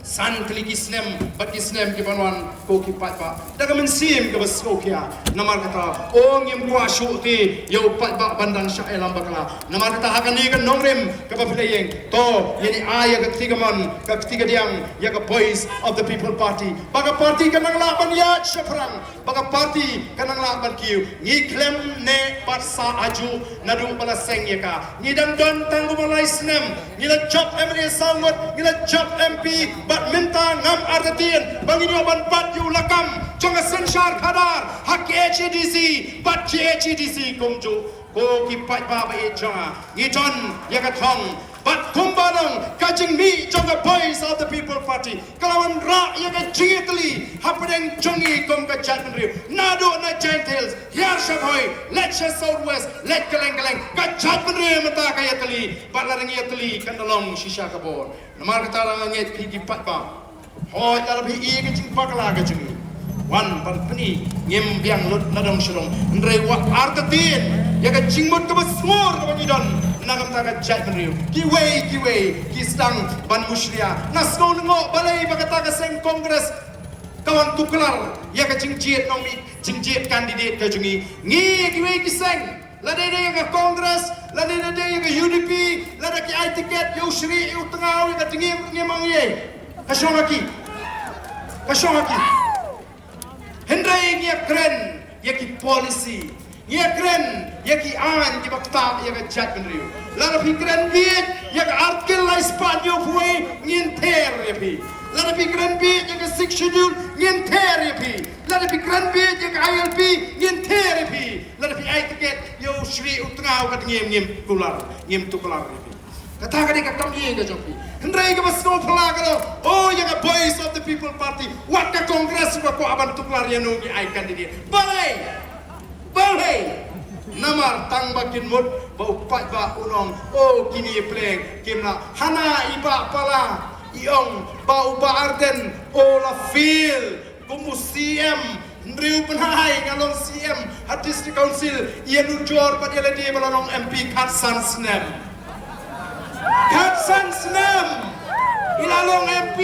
san tylli ki snem bad ki snem ki ban wan, ko ki paidbah. Da ka mynsiem kaba sngewkhia, namar kata, o, ngim kwah shuh te ïa u paidbah ban dang shah ïalam bakla. Namar kata ha kane ka nongrim kaba phi la ïeng, to, ïa ngi ai ïa ka kti kamon, ka kti kadiang ïa ka Voice of the People Party, ba ka party kan nang lah ban ïaid shaphrang, ba ka party kan nang lah ban kiew. Ngi khlem neh bad sah hajuh naduh ba la seng ïa ka. Ngi dang don tang kumba lai snem. Ngi la jop MLA saw ngut, ngi la jop MP, bad mynta ngam artatien ba ngin ïoh ban bat ïa u lakam jong ka synshar khadar ha KHADC bad GHADC kumjuh. Ko ki paidbah ba ïeit jong nga, ngi don ïa ka thong. Bad kumba long, ka jingmih jong ka Voice of the People Party ka la wanrah ïa ka jingïatylli hapdeng jong ngi kum ka jaitbynriew. Naduh na Jaintia Hills, hiar sha Bhoi, leit sha South West, leit kylleng kylleng, ka jaitbynriew mynta ka ïatylli. Bad lada ngi ïatylli kan da long shisha ka bor. Namar kata, nga ngeit phi ki paidbah, hooid, lada phi i ka jingbakla ka jong ngi, wan ban pyni, ngim biang lut na dong sha dong. Hynrei wat artatien ïa ka jingmut kaba sngur kaba ngi don na ka bynta ka jaitbynriew. Kiwei kiwei ki sdang ban mushlia. Nga sngew lyngngoh balei ba kata ka seng Congress ka wan tuklar ïa ka jingjied nongmih, jingjied candidate ka jong ngi. Ngi, kiwei ki seng, lada dei ïa ka Congress, lada dei ïa ka UDP, lada ki ai tiket ïa u Shri, ïa u Tngaw, ïa ka Dngiem, ngim ong ei. Ka shong ha ki. Ka shong ha ki. Hynrei ngi ïakren ïa ki policy, ngi ïakren ïa ki aiñ kiba ktah ïa ka jaitbynriew. Lada phi kren bieit ïa ka Article lai spah hynñiew phew wei, ngin ther ïa phi. Lada phi kren bieit ïa ka Sixth Schedule, ngin ther ïa phi. Lada phi kren bieit ïa ka ILP, ngin ther ïa phi. Lada phi ai tiket ïa u Shri, u Tngaw, ka Dngiem, ngim kular, ngim tuklar ïa phi. Kata ka dei ka kam ïing ka jong phi. Hynrei kaba sngewphylla ka long, oh, ïa ka Voice of the People Party, wat ka Congress ruh ka kwah ban tuklar ïano ngi ai candidate. Balei? Balei? Namar tang ba kin mut ba u paidbah un ong, o kine pleng kim lah. Hana i Bah Pala i ong ba u Bah Ardent u la fail kum u C M. Hynriew bnai nga long C M ha District Council, ïanujor bad ïa lade ba la long M P khatsan snem. Khatsan snem i la long M P,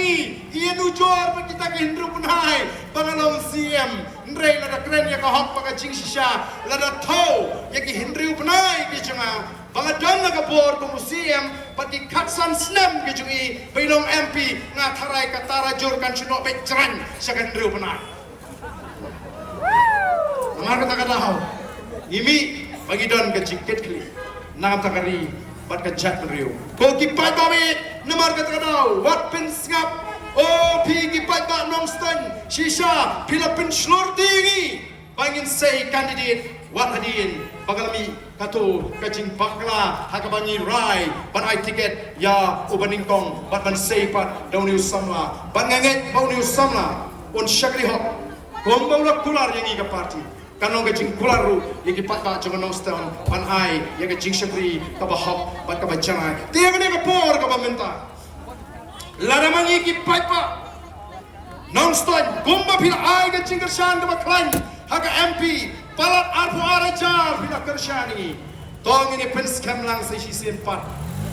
ïanujor bad kita ki hynriew bnai ba nga long C M. Hynrei lada kren ïa ka hok bad ka jingshisha, lada thew ïa ki hynriew bnai ki jong nga ba nga don ha ka bor kum u C M bad ki khatsan snem ki jong i ba i long M P, nga tharai ka Tarajur kan shu noh beit jrang sha ka hynriew bnai. Namar kata ka daw ngi mih ba ngi don ka jingkitkhlieh na ka bynta ka ri bad ka jaitbynriew. Ko ki paidbah, namar kata ka daw wat pynsngap. O phi ki paidbah Nongstoiñ, shisha phi la pynshlur ïa ngi ba ngin sei candidate wat hadien ba ka la mih kato ka jingbakla ha kaba ngi rai ban ai tiket ïa u banyngkong bad ban sei pat da une u samla. Bad nga ngeit ba une u samla un shakri hok kumba u la kular ïa ngi ka party, kan long ka jingkular ruh ïa ki paidbah jong ka Nongstoiñ ban ai ïa ka jingshakri kaba hok bad kaba janai. Te ïa kane ka por kaba mynta, lada ma ngi ki paidbah Nongstoiñ, kumba phi la ai ka jingkyrshan kaba khlaiñ ha ka M P, palat arphew ar hajar phi la kyrshan ïa ngi. To ngin ïa pynskhem lang sa shisien pat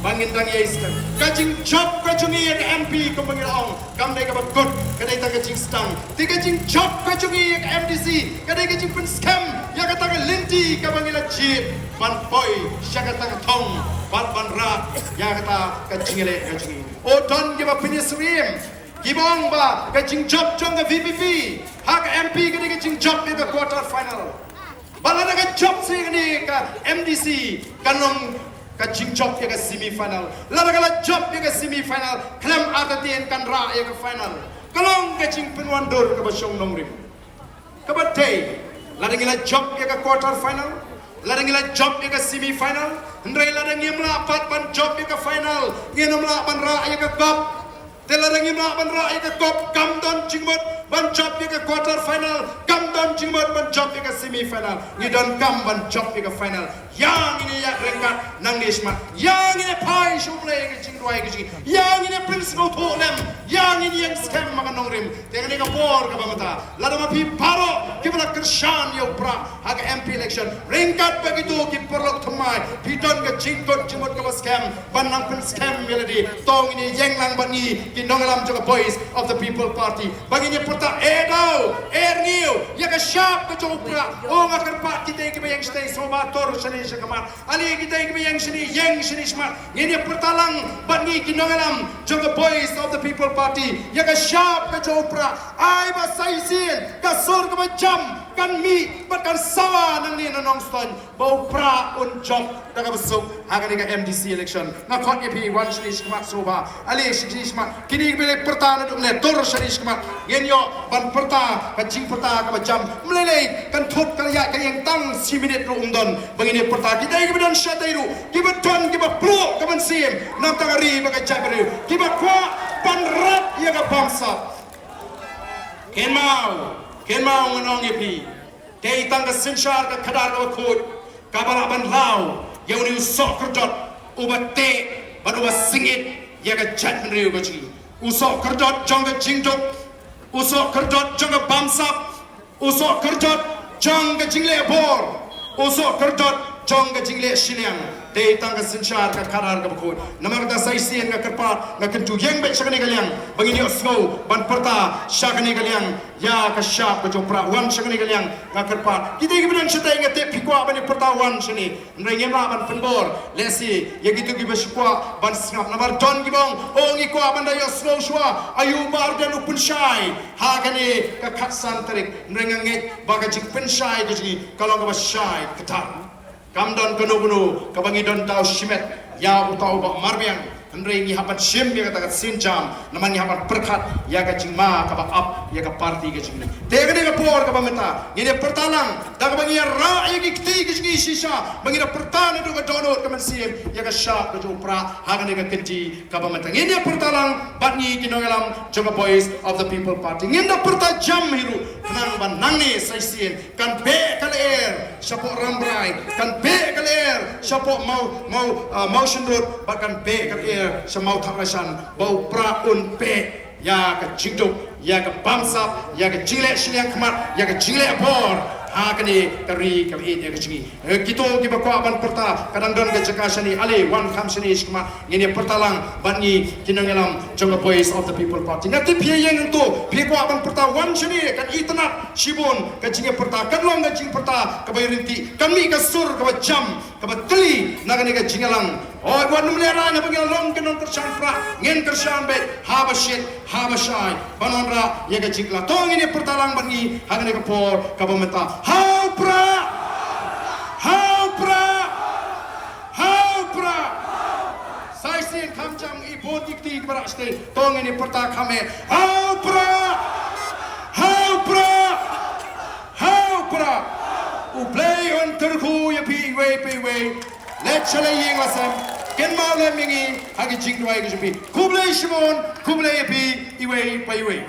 ba ngin dang ïa skhem. Ka jingjop ka jong ngi ïa ka M P kumba ngi la ong, kam dei kaba kut, ka dei tang ka jingsdang. Te ka jingjop ka jong ngi ïa ka M D C ka dei ka jingpynskhem ïa kata ka lynti kaba ngi la jied ban poi sha kata ka thong, ban, ban rah ïa kata ka jingïaleh ka jong ngi. O don kiba pynïasyriem kiba ong ba ka jingjop jong ka V P P ha ka M P ka dei ka jingjop ïa ka quarter final. Ba lada ka jop sha kane ka M D C kan long ka jingjop ïa ka semi final. Lada ka la jop ïa ka semi final, khlem artatien kan rah ïa ka final. Ka long ka jingpynwandur kaba shong nongrim. Kaba dei, lada ngi la jop ïa ka quarter final, lada ngi la jop ïa ka semi final, hynrei lada ngim lah pat ban jop ïa ka final, ngim lah ban rah ïa ka cup. Te lada ngim lah ban rah ïa ka cup, kam don jingmut ban jop ïa ka quarter final, kam don jingmut ban jop ïa ka semi final. Ngi donkam ban jop ïa ka final. Ïa ngin ïa ryngkat nangne shakhmat, ïa ngin ïa phai sha U Blei ka jingduwai ka jong ngi, ïa ngin ïa pynsngewthuh lem, ïa ngin ïa skhem ma ka nongrim. Te kane ka por kaba mynta, lada ma phi baroh kiba la kyrshan ïa u Prah ha ka M P election, ryngkat bad kito ki paralok thymmai, phi don ka jingkut jingmut kaba skhem ban nang pynskhem ïa lade. To ngin ïa ïeng lang bad ngi ki nongïalam jong ka Voice of the People Party ba ngin ïa pyrta, eh daw, eh rngiew ïa ka shap ka jong u Prah. O nga kyrpad kita kiba ïeng shatei sngewbha tur shane sha khmat. Ale kita kiba ïeng shane, ïeng shane shakhmat. Ngin ïa pyrta lang bad ngi ki nongïalam jong ka Voice of the People Party ïa ka shap ka jong u Prah. Ai ba sa shisien ka sur kaba jam kan mih bad kan sawa nangne na Nongstoiñ ba u Prah un jop da kaba suk ha kane ka M D C election. Nga khot ïa phi wan shane shakhmat sngewbha. Ale shane shakhmat. Kine kiba leit pyrta naduh mynne, tur shane shakhmat. Ngin ïoh ban pyrta ka jingpyrta kaba jam. Ym lei lei kan thut ka ïaid ka ïeng tang shi minit ruh ym don ba ngin ïa pyrta. Kita kiba don shatei ruh, kiba don kiba pynlong ka mynsiem na ka bynta ka ri bad ka jaitbynriew, kiba kwah ban rat ïa ka bamsap. Kynmaw, kynmaw ngan ong ïa phi. Dei tang ka synshar ka khadar kaba khuid kaba lah ban law ïa une u sohkyrdot uba teh bad uba sngewsih ïa ka jaitbynriew ka jong ngi. U sohkyrdot jong ka jingduk, u sohkyrdot jong ka bamsap, u sohkyrdot jong ka jingleh bor, u sohkyrdot jong ka jingleh shiliang. Dei tang ka synshar ka khadar kaba khuid. Namar kata sa shisien nga kyrpad, nga kyntu, ïeng beit sha kane ka liang ba ngin ïohsngew ban pyrta sha kane ka liang ïa ka shap ka jong u Prah. Wan sha kane ka liang, nga kyrpad. Kita kiba don shatei nga tip phi kwah ban ïa pyrta, wan shane. Hynrei ngim lah ban pynbor lehse ïa kito kiba shu kwah ban sngap. Namar don kiba ong, oh ngi kwah ban da ïohsngew shuwa aïu Bah Ardent u pynshai ha kane ka khatsan tarik. Hynrei nga ngeit ba ka jingpynshai ka jong ngi ka long kaba shai kata. Kam don kano kano kaba ngi don daw shimet ïa uta u Bah Marbiang. Hynrei ngi hap ban shim ïa kata ka sienjam namar ngi hap ban pyrkhat ïa ka jingma kaba ap ïa ka party ka jong ngi. Te kane ka por kaba mynta ngin ïa pyrta lang da kaba ngi ïa rah ïa ki kti ka jong ngi shisha ba ngi da pyrta naduh ka dohnud ka mynsiem ïa ka shap ka jong u Prah ha kane ka kynti kaba mynta. Ngin ïa pyrta lang bad ngi ki nongïalam jong ka Voice of the People Party. Ngin da pyrta jam hi ruh khnang ba nangne sa shisien kan beh ka lyer shapoh Rambrai, kan beh ka lyer shapoh Maw, Maw, ah, Mawshynrut, bad kan beh ka lyer sha Mawthadraishan, ba u Prah un beh ïa ka jingduk, ïa ka bamsap, ïa ka jingleh shiliang khmat, ïa ka jingleh bor ha kane ka ri kaba ïeit ïa ka jong ngi. Eh, kito kiba kwah ban pyrta, ka dang don ka jaka shane, ale wan kham shane shi khmat, ngin ïa pyrta lang bad ngi ki nongïalam jong ka Voice of the People Party. Nga tip phi ïeng hangto, phi kwah ban pyrta, wan shane, kan itynnad shibun ka jingïapyrta, kan long ka jingpyrta kaba ïaryntih, kan mih ka sur kaba jam, kaba tylli na kane ka jingïalang. Oi, wat nym lehraiñ, haba ngi la long ki nongkyrshan Prah, ngin kyrshan beit haba shit haba shai, ban wanrah ïa ka jingkylla. To ngin ïa pyrta lang bad ngi ha kane ka por kaba mynta. Ha u Prah! Ha u Prah! Ha u Prah! Sa shisien kham jam, i bun ki kti kiba rah shatei. To ngin ïa pyrta kham eh. Ha u Prah! Ha u Prah! Ha u Prah! U Blei un kyrkhu ïa phi iwei pa iwei. Leit sha la ïing la sem, kynmaw lem ïa ngi ha ki jingduwai ki jong phi. Khublei shibun, khublei ïa phi iwei pa iwei.